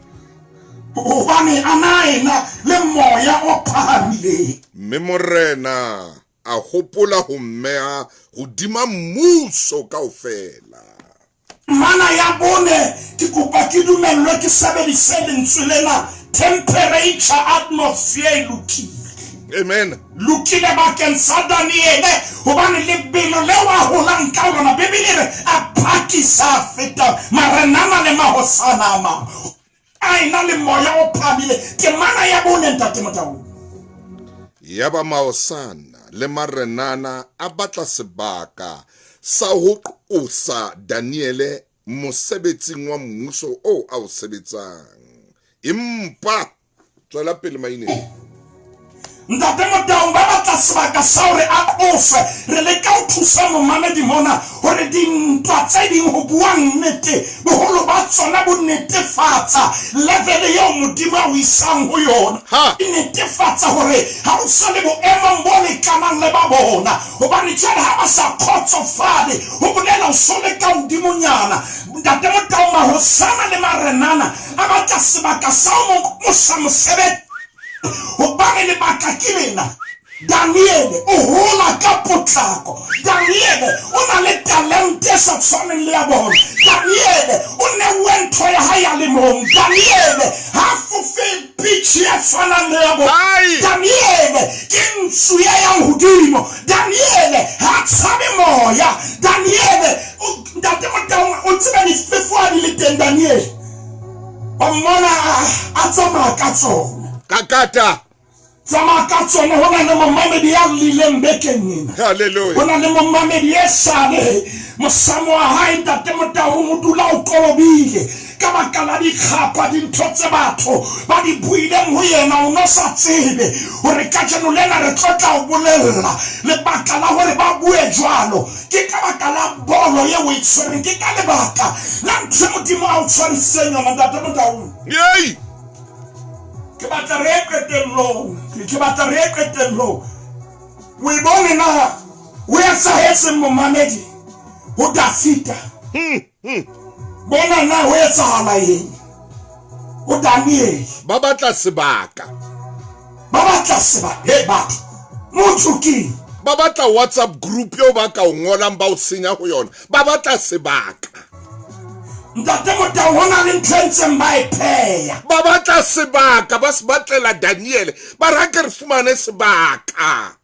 Hobane a na ena le moya o phahamileng. Mme morena a hopola ho mmeha hodima mmuso kaofela. Mana ya bone, ke kopa ke dumellwe ke sebedise lentswe lena, temperature, atmosphere e lokile. Amen. Lokile bakeng sa Daniele, hobane lebelo leo a holang ka lona, Bibele e re a phakisa a feta marenana le mahosana a mang. A ena le moya o phahamile. Temana ya bone, Ntate Motaung. Yaba mahosana le marenana a batla sebaka sa ho qosa Daniele mosebetsing wa mmuso oo a o sebetsang. Empa tswela pele maineng. Ntate Motaung ba batla sebaka sa hore a qoswe. Re leka ho thusa momamedi mona hore dintwa tse ding ho bua nnete boholo ba tsona bo netefatsa level eo Modimo a o isang ho yona. Ha. E netefatsa hore ha o sa le boemong bo lekanang le ba bona. Hobane jwale ha ba sa kgotsofale ho bolela o so le ka hodimonyana. Ntate Motaung mahosana le marenana a batla sebaka sa ho mo qosa mosebetsi. Hobane lebaka ke lena, Daniele o hola ka potlako. Daniele o na le talente e sa tshwaneng le ya bona. Daniele o neuwe ntho ya hae a le mong. Daniele ha a fofe pitjhe e tshwanang le ya bona. Ai! Daniele ke ntsu e yang hodimo. Daniele ha a tshabe moya. Daniele o, Ntate Motaung o tseba difefo ha di le teng. Daniele o mmona a tsamaya ka tsona. Kakata. Tsamaya ka tsona. Ho na le momamedi ya llileng bekeng ena. Hallelujah. Ho na le momamedi e sale mosamo wa hae Ntate Motaung o dula o kolobile ka baka la dikgapa, dintho tse batho ba di buileng ho yena. O no sa tsebe hore kajeno lena re tlo tla o bolella lebaka la hore ba bue jwalo. Ke ka baka la bolo eo o e tshwereng, ke ka lebaka la ntho e Modimo a o tshwarisitseng yona Ntate Motaung. Yei! Ke batla re ye qetellong, ke batla re ye qetellong. O e bone na o etsahetseng momamedi ho Dafita? Bona na ho etsahala eng ho Daniele? Ba batla sebaka. Ba batla sebaka. He batho, motho ke Ba batla WhatsApp group eo ba ka o ngolang ba o senya ho yona. Ba batla sebaka. Ntate Motau, ho na le ntho e ntseng ba e pheha. Ba batla sebaka, ba se batlela Daniele. Ba re, Anke re fumane sebaka.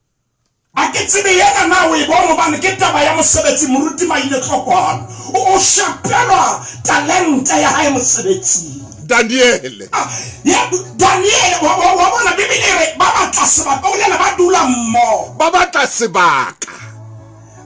Ha ke tsebe yena na o e bone hobane ke taba ya mosebetsi Moruti Maile Tlokwana o o shapelwa talente ya hae mosebetsing. Daniele. Ah, ya, Daniele, wa, wa, wa bona Bibele e re ba batla sebaka, o bolela ba dula mmoho. Ba batla sebaka.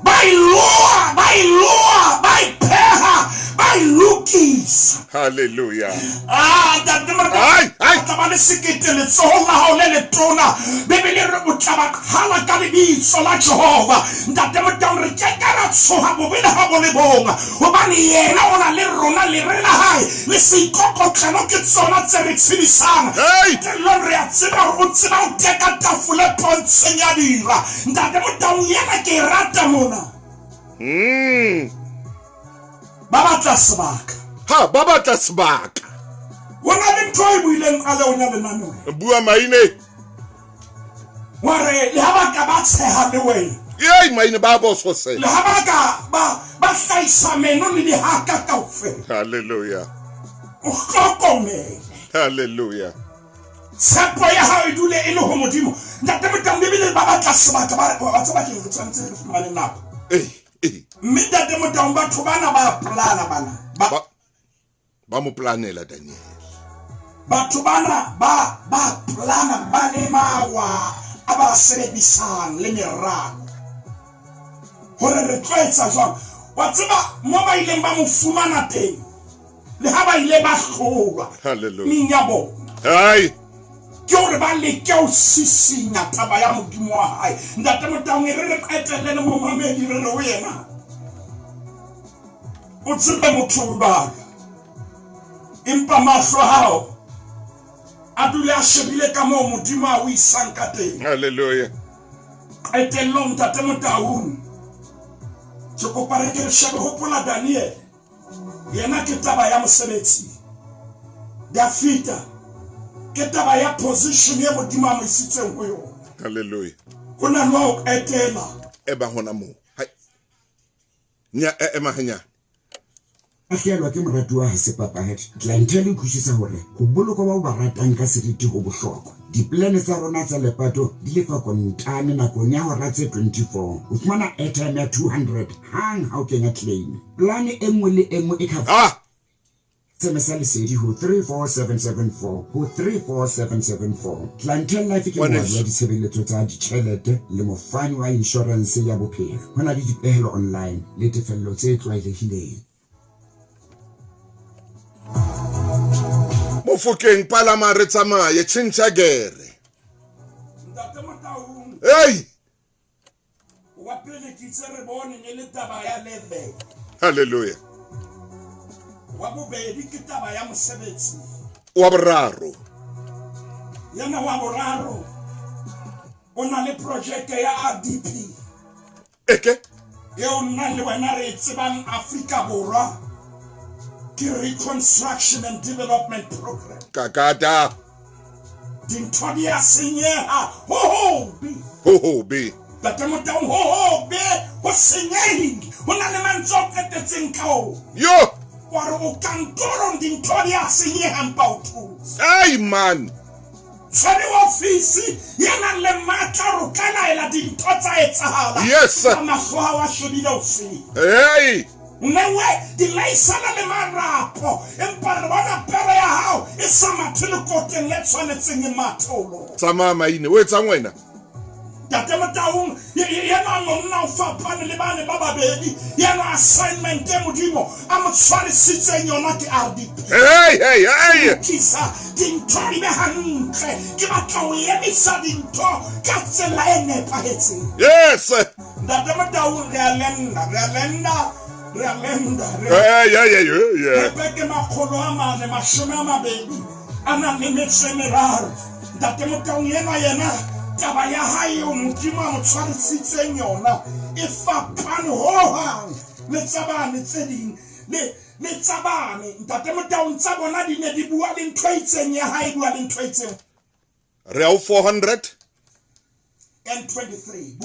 Ba e loa, ba e loa, ba e pheha, ba e lokisa. Hallelujah. Ah, Ntate Morena, Ai, ai. o tla ba le sekete letsohong la hao le letona. Bibele e re o tla ba qhala ka lebitso la Jehova. Ntate Motaung, re ke ke ra tshoha bobe le ha bo le bong, hobane yena o na le rona, lere la hae le seikokotlelo ke tsona tse re tshedisang. Hey! Qetellong re a tseba hore o tseba ho teka tafole pontsheng ya dira. Ntate Motaung yena ke e rata mona. Ba batla sebaka. Ha ba batla sebaka. Ho na le ntho e buileng qalehong ya lenaneo. Bua maine. Wa re le ha ba ka ba tsheha le wena. Yei maine ba bososela. Le ha ba ka ba ba hlahisa meno le dihaka kaofela. Hallelujah. O hlokomele. Hallelujah. Tshepo ya hao e dule e le ho Modimo. Ntate Motaung, Bibele ba batla sebaka ba re wa tseba ke re tshwanetse re fumane nako. Ee, ee. Mme Ntate Motaung batho bana ba plana bana. Ba Ba ba mo planela Daniel. Batho bana ba ba plana ba le mawa a ba sebedisang le meralo. Hore re tlo etsa jwang. Wa tseba mo ba ileng ba mo fumana teng. Le ha ba ile ba hlolwa Hallelujah. meng ya bona. Hai. Ke hore ba leke ho sisinya taba ya Modimo wa hae. Ntate Motaung e re re qetelle le momamedi re re ho yena. O tsebe motho o jwalo. Empa mahlo a hao a dule a shebile ka moo Modimo a o isang ka teng. Hallelujah. Qetellong Ntate Motaung ke kopa re ke re shebe hopola Daniel. Yena ke taba ya mosebetsi. Dafita ke taba ya position e Modimo a mo isitseng ho yona. Hallelujah. Ho na le wa ho qetela. Eba hona moo. Hai. Nya e ema hanyane. Lahlehelwa ke moratuwa ha se papadi. Clientele e utlwisisa hore ho boloka bao ba ratang ka seriti ho bohlokwa. Dipolane tsa rona tsa lepato di lefa kontane nakong ya hora tse 24. O fumana airtime ya 200 hang ha o kenya claim. Polane e nngwe le e nngwe e cover Ah! Sms lesedi ho 34774 ho 34774. Clientele Life ke moabi Ngwaneso. wa ditshebeletso tsa ditjhelete le mofani wa inshorense ya bophelo. Ho na le dipehelo online le tefello tse tlwaelehileng. Mofokeng palama re tsamaye tjhentjha gere. Ntate Motaung. Hey! Wa pele ke itse re bone ne le taba ya level. Hallelujah. Wa bobedi ke taba ya mosebetsi. Wa boraro. Yena wa boraro o na le projeke ya RDP. Eke? Eo nna le wena re e tsebang Afrika Borwa ke Reconstruction and Development Program. Kakata. Dintho di a senyeha ho hobe. Ho hobe. Ntate Motaung, ho hobe, ho senyehile. Ho na le mantswe a qetetseng ka ona. Yo! Wa re o kantorong dintho di a senyeha empa o thotse. Ai man. Tshwere ofisi ya nang le matla hore o ka laela dintho tsa etsahala. Yes, sir. Ka mahlo a hao a shebile o sele. Hey! Nnewe dilaisana le marapo empa re bona pere ya hao e sa mathe lekoteng le tshwanetseng e mathe ho lona. Tsamaya maine, o etsang wena? Ntate Motaung, yena monna o fapane le bane ba babedi. Yena assignment e Modimo a mo tshwarisitseng yona ke RDP. Hey, hey, hey! Lokisa dintho di be hantle. Ke batla ho emisa dintho ka tsela e nepahetseng. Yes! Ntate Motaung, re a lenda, re a lenda, re a lenda, re a Hey, hey, hey, hey, hey. Pepe ke makgolo a mane, mashome a mabedi, a nang le metso e meraro. Ntate Motaung enwa yena taba ya hae eo Modimo a mo tshwarisitseng yona e fapane hohang le tsa bane tse ding, le tsa bane. Ntate Motaung tsa bona di ne di bua le ntho e itseng, ya hae e bua le ntho e itseng. Re a ho 400? And 23.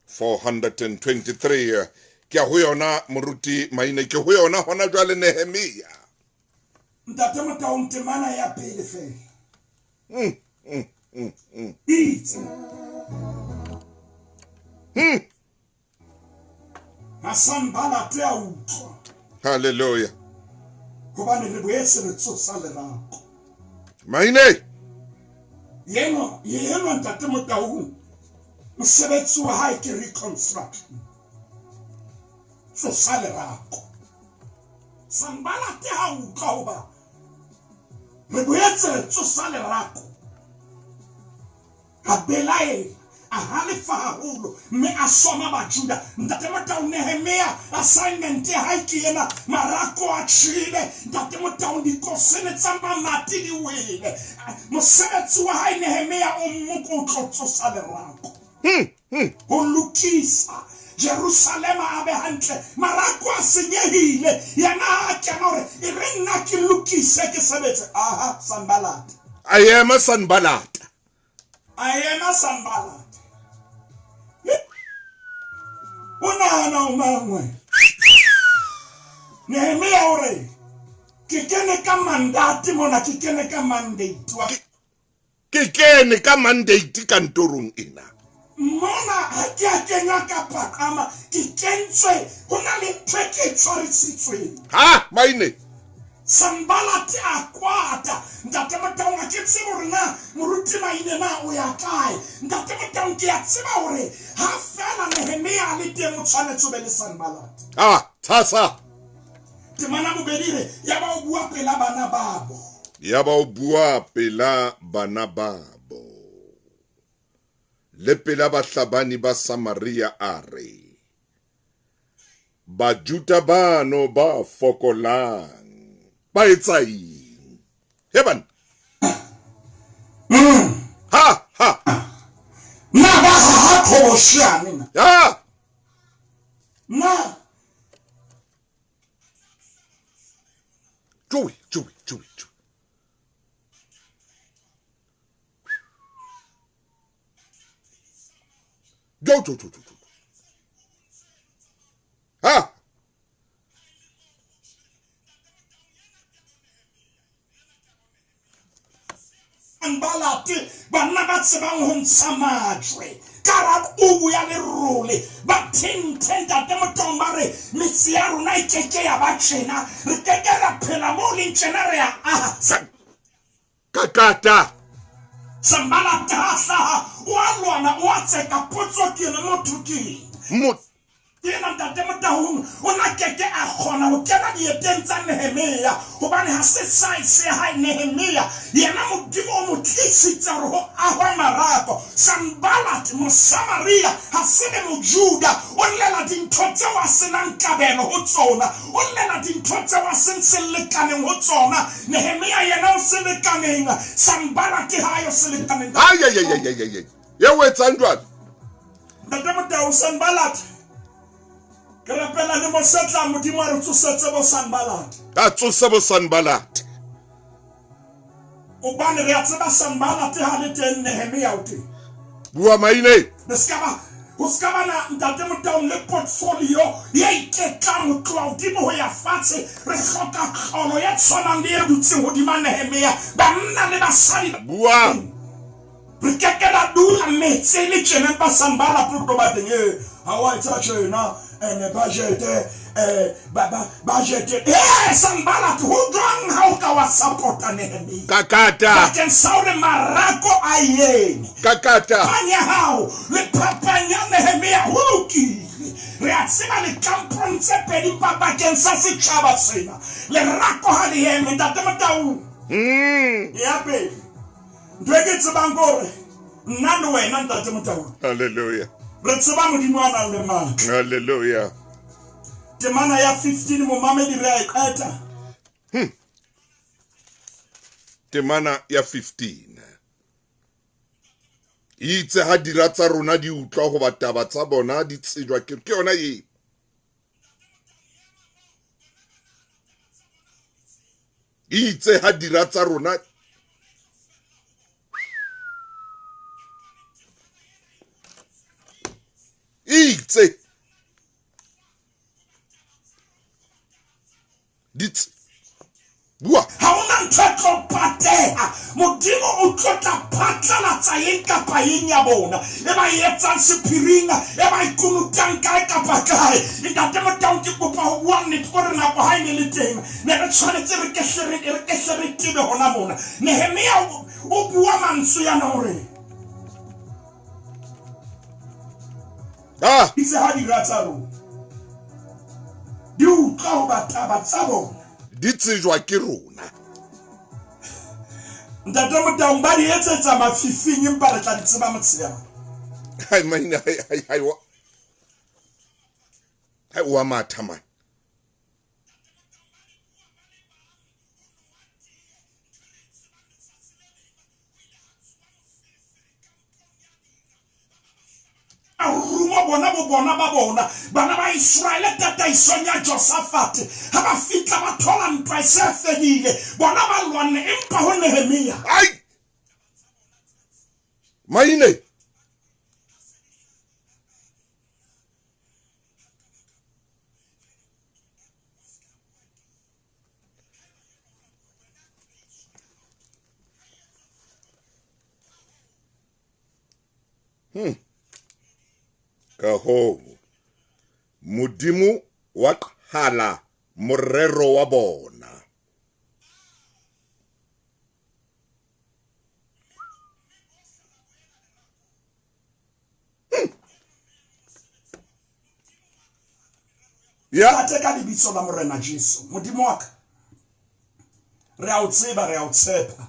423. Ke ya ho yona moruti Maine, ke ho yona hona jwale Nehemia. Ntate Motaung, temana ya pele fela. Itse. Masanbalate a utlwa. Hallelujah. Hobane re boetse re tsosa lerako. Maine. Yeno Ntate Motaung, mosebetsi wa hae ke reconstruction. Tsosa lerako. Sanbalate ha utlwa hoba re boetse re tsosa lerako. A belaela, a halefa haholo, mme a soma Bajuda. Ntate Motaung, Nehemia assignment ya hae ke ena, marako a tjhele. Ntate Motaung, dikosene tsa mamati di wele. Mosebetsi wa hae Nehemia o mokotlo tsosa lerako. Ho lokisa Jerusalema a be hantle, marako a senyehile. Yena a kena hore e re nna ke lokise ke sebetse. Aha, Sanbalate. A ema Sanbalate. A ema Sanbalate. O nahana o mangwe. Nehemia o re, ke kene ka mandate mona, ke kene ka mandate. Ke kene ka mandate kantorong ena. Mona ha ke a kenywa ka phakama, ke kentswe, ho na le ntho e ke e tshwarisitsweng. Ha, Maine. Sanbalate a kwata. Ntate Motaung, ha ke tsebe hore na moruti Maine na o ya kae. Ntate Motaung, ke a tseba hore ha fela Nehemia a le teng o tshwanetse o be le Sanbalate. Ah, tshasa. Temana bobedi re, ya ba o bua pela bana babo. Ya ba o bua pela bana babo. Le pela bahlabani ba Samaria a re, Bajuda bano ba fokolang ba etsa eng? He banna. Ha ha. Na ba haha qhobosheane na? Ha. Na. Joey, Joey, Joey, Joey. Jo, jo, jo, jo, jo. Ha. Sanbalate, banna ba tsebang ho ntsha majwe ka hara kubu ya lerole, ba thenthe Ntate Motaung, ba re metse ya rona e keke ya ba tjena, re keke ra phela moo leng tjena, re a aha. Kakata. Sanbalate ha hlaha, o a lwana, o a tseka, potso ke ena, motho ke eng? Ke ena Ntate Motaung, o na keke a kgona ho kena dieteng tsa Nehemia, hobane ha se size ya hae Nehemia. Yena Modimo o mo tlisitse hore ho ahwe marako. Sanbalate Mosamaria ha se le Mojuda, o llela dintho tseo a senang kabelo ho tsona, o llela dintho tseo a seng selekaneng ho tsona. Nehemia yena o selekaneng, Sanbalate ha yo selekaneng. Ay, ay, ay, ay, ay, ay. Ya o etsang jwale? Ntate Motaung, Sanbalate, ke rapela le mosetla Modimo a re tsosetse bo Sanbalate. A tsose bo Sanbalate. Hobane re a tseba Sanbalate ha le teng, Nehemia o teng. Bua Maine. Re ska ba, ho ska ba na Ntate Motaung le portfolio ya iketlang ho tloha hodimo ho ya fatshe. Re hloka tlholo ya tshwanang le e dutseng hodima Nehemia, banna le basadi. Bua. Re keke ra dula metse le tjena empa Sanbalate o tlo ba teng. Ha wa etsa tjena, ene budget, budget. Sanbalate, ho jwang ha o ka wa support-a Nehemia? Kakata. Bakeng sa hore marako a eme. Kakata. Phapang ya hao le phapang ya Nehemia ho lokile. Re a tseba likampong tse pedi ba bakeng sa setjhaba sena. Lerako ha le eme, Ntate Motaung. Ya pele. Ntho e ke tsebang ke hore nna le wena Ntate Motaung. Hallelujah. Re tseba Modimo a nang le matla. Hallelujah. Temana ya 15 momamedi re a e qeta. Temana ya 15. Itse ha dira tsa rona di utlwa hoba taba tsa bona di tsejwa ke yona e. Itse ha dira tsa rona itse. eng kapa eng ya bona e ba e etsang sephiring, e ba e kunutang kae kapa kae. Ntate Motaung, ke kopa ho bua nnete kore nako ha e ne le teng ne re tshwanetse re ke hle re tebe hona mona. Nehemia o bua mantswe yana hore itse ha dira tsa rona di utlwa hoba taba tsa bona di tsejwa ke rona. Ntate Motaung, ba di etsetsa mafifing empa re tla di tseba motshehare. Hai maina, hai hai wa hai wa matha man. A ruma bona bo bona ba bona bana ba Israele tataisong ya Josafate ha ba fihla ba thola ntwa e se fedile, bona ba lwanne empa ho Nehemia. Ai maine Ka hoo Modimo wa qhala morero wa bona. Ya Ntate, ka lebitso la Morena Jesu, Modimo wa ka, re a o tseba, re a o tshepa.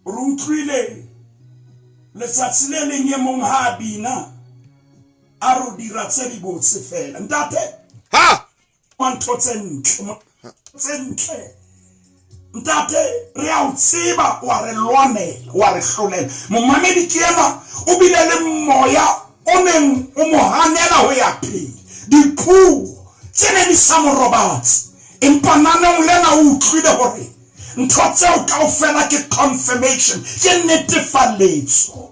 Re utlwile letsatsi le leng e mong ha a bina a re dira tse di botse fela. Ntate, ha wa ntho tse ntle, tse ntle. Ntate, re a o tseba, wa re lwanela, wa re hlolela. Momamedi ke ena o bile le moya o neng o mo hanela ho ya pele, dipuo tse ne di sa mo robatse, empa naneong lena o utlwile hore ntho tseo kaofela ke confirmation, ke netefaletso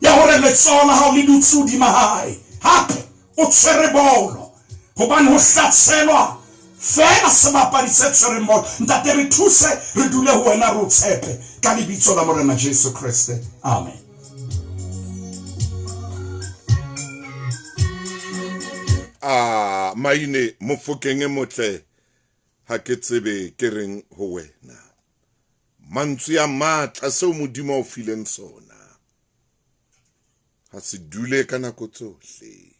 ya hore letsoho la hao le dutse hodima hae, hape o tshwere bolo, hobane ho hlatshelwa fela sebapadi se tshwereng bolo. Ntate, re thuse re dule ho wena, re o tshepe ka lebitso la Morena Jesu Kreste, amen. A maine Mofokeng e motle, ha ke tsebe ke reng ho wena. Mantswe a matla seo Modimo a o fileng sona ha se dule ka nako tsohle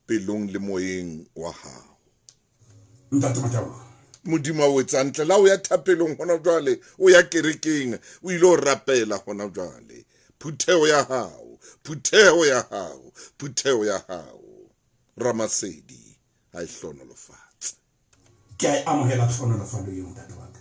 pelong le moyeng wa hao. Ntate Motaung, Modimo a o etsa ntle la o ya thapelong hona jwale, o ya kerekeng, o ile o rapela hona jwale. Phutheho ya hao, phutheho ya hao, phutheho ya hao. Ramasedi a e hlonolofatse. Ke a e amohela tlhonolofalo eo, ntate wa ka.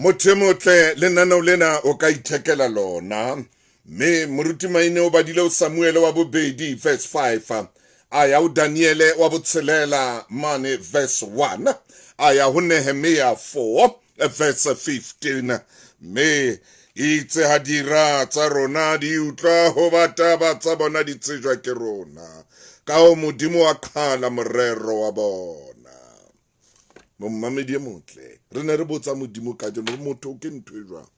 Motho e motle, lenaneo lena o ka ithekela lona. Mme moruti Maine o badile o Samuele wa bobedi verse 5, a ya ho Daniele wa botshelela mane verse 1, a ya ho Nehemia 4 verse 15. Mme itse ha dira tsa rona di utlwa hoba taba tsa bona di tsejwa ke rona, ka ho Modimo wa qhala morero wa bona. Momamedi e motle, re ne re botsa Modimo kajeno hore motho ke ntho e jwang,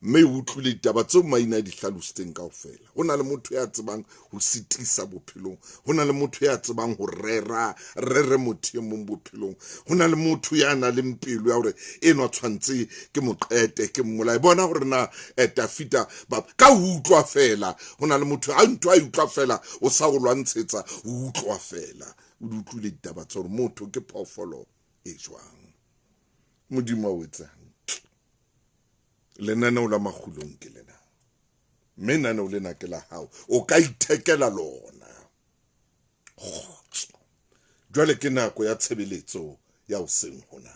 mme o utlwile ditaba tseo maina a di hlalositseng kaofela. Ho na le motho ya tsebang ho sitisa bophelong, ho na le motho ya tsebang ho rera rere motho e mong bophelong, ho na le motho ya nang le pelo ya hore enwa tshwantse ke moqete ke mmolaye. Bona hore na Tafita ba ka utlwa fela, ho na le motho a ntho a utlwa fela o sa o lwantshetsa, o utlwa fela. O di utlwile ditaba tsa hore motho ke phoofolo e jwang. Modimo a o etse hantle. Lenaneo la Makgulong ke lena, mme lenaneo lena ke la hao, o ka ithekela lona. Kgotso. Jwale ke nako ya tshebeletso ya hoseng hona.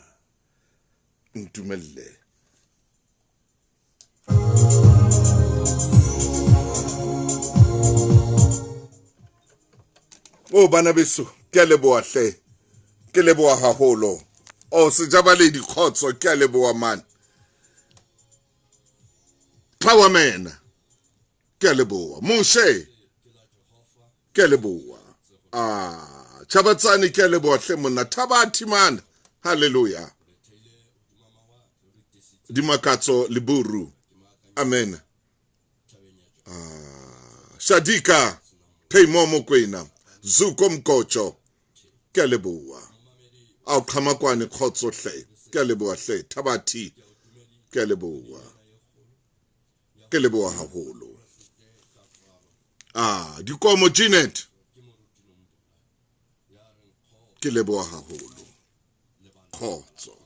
Ntumelle O bana beso, ke a leboha hle. Ke leboha haholo. O sejabaledi khotso, ke a leboha man. Power man. Ke a leboha. Moshe. Ke a leboha. Ah, Chabatsane ke a leboha hle monna. Thabathi man. Hallelujah. Dimakatso Leburu. Amen. Ah, Shadika Pheimo Mokwena. Zuko Mkocho. Ke a leboha. Ao Qhamakwane khotso hle. Ke a leboha hle. Thabathi. Ke a leboha. Ke leboha haholo. Ah, Dikomo Jeanette. Ke leboha haholo. Khotso.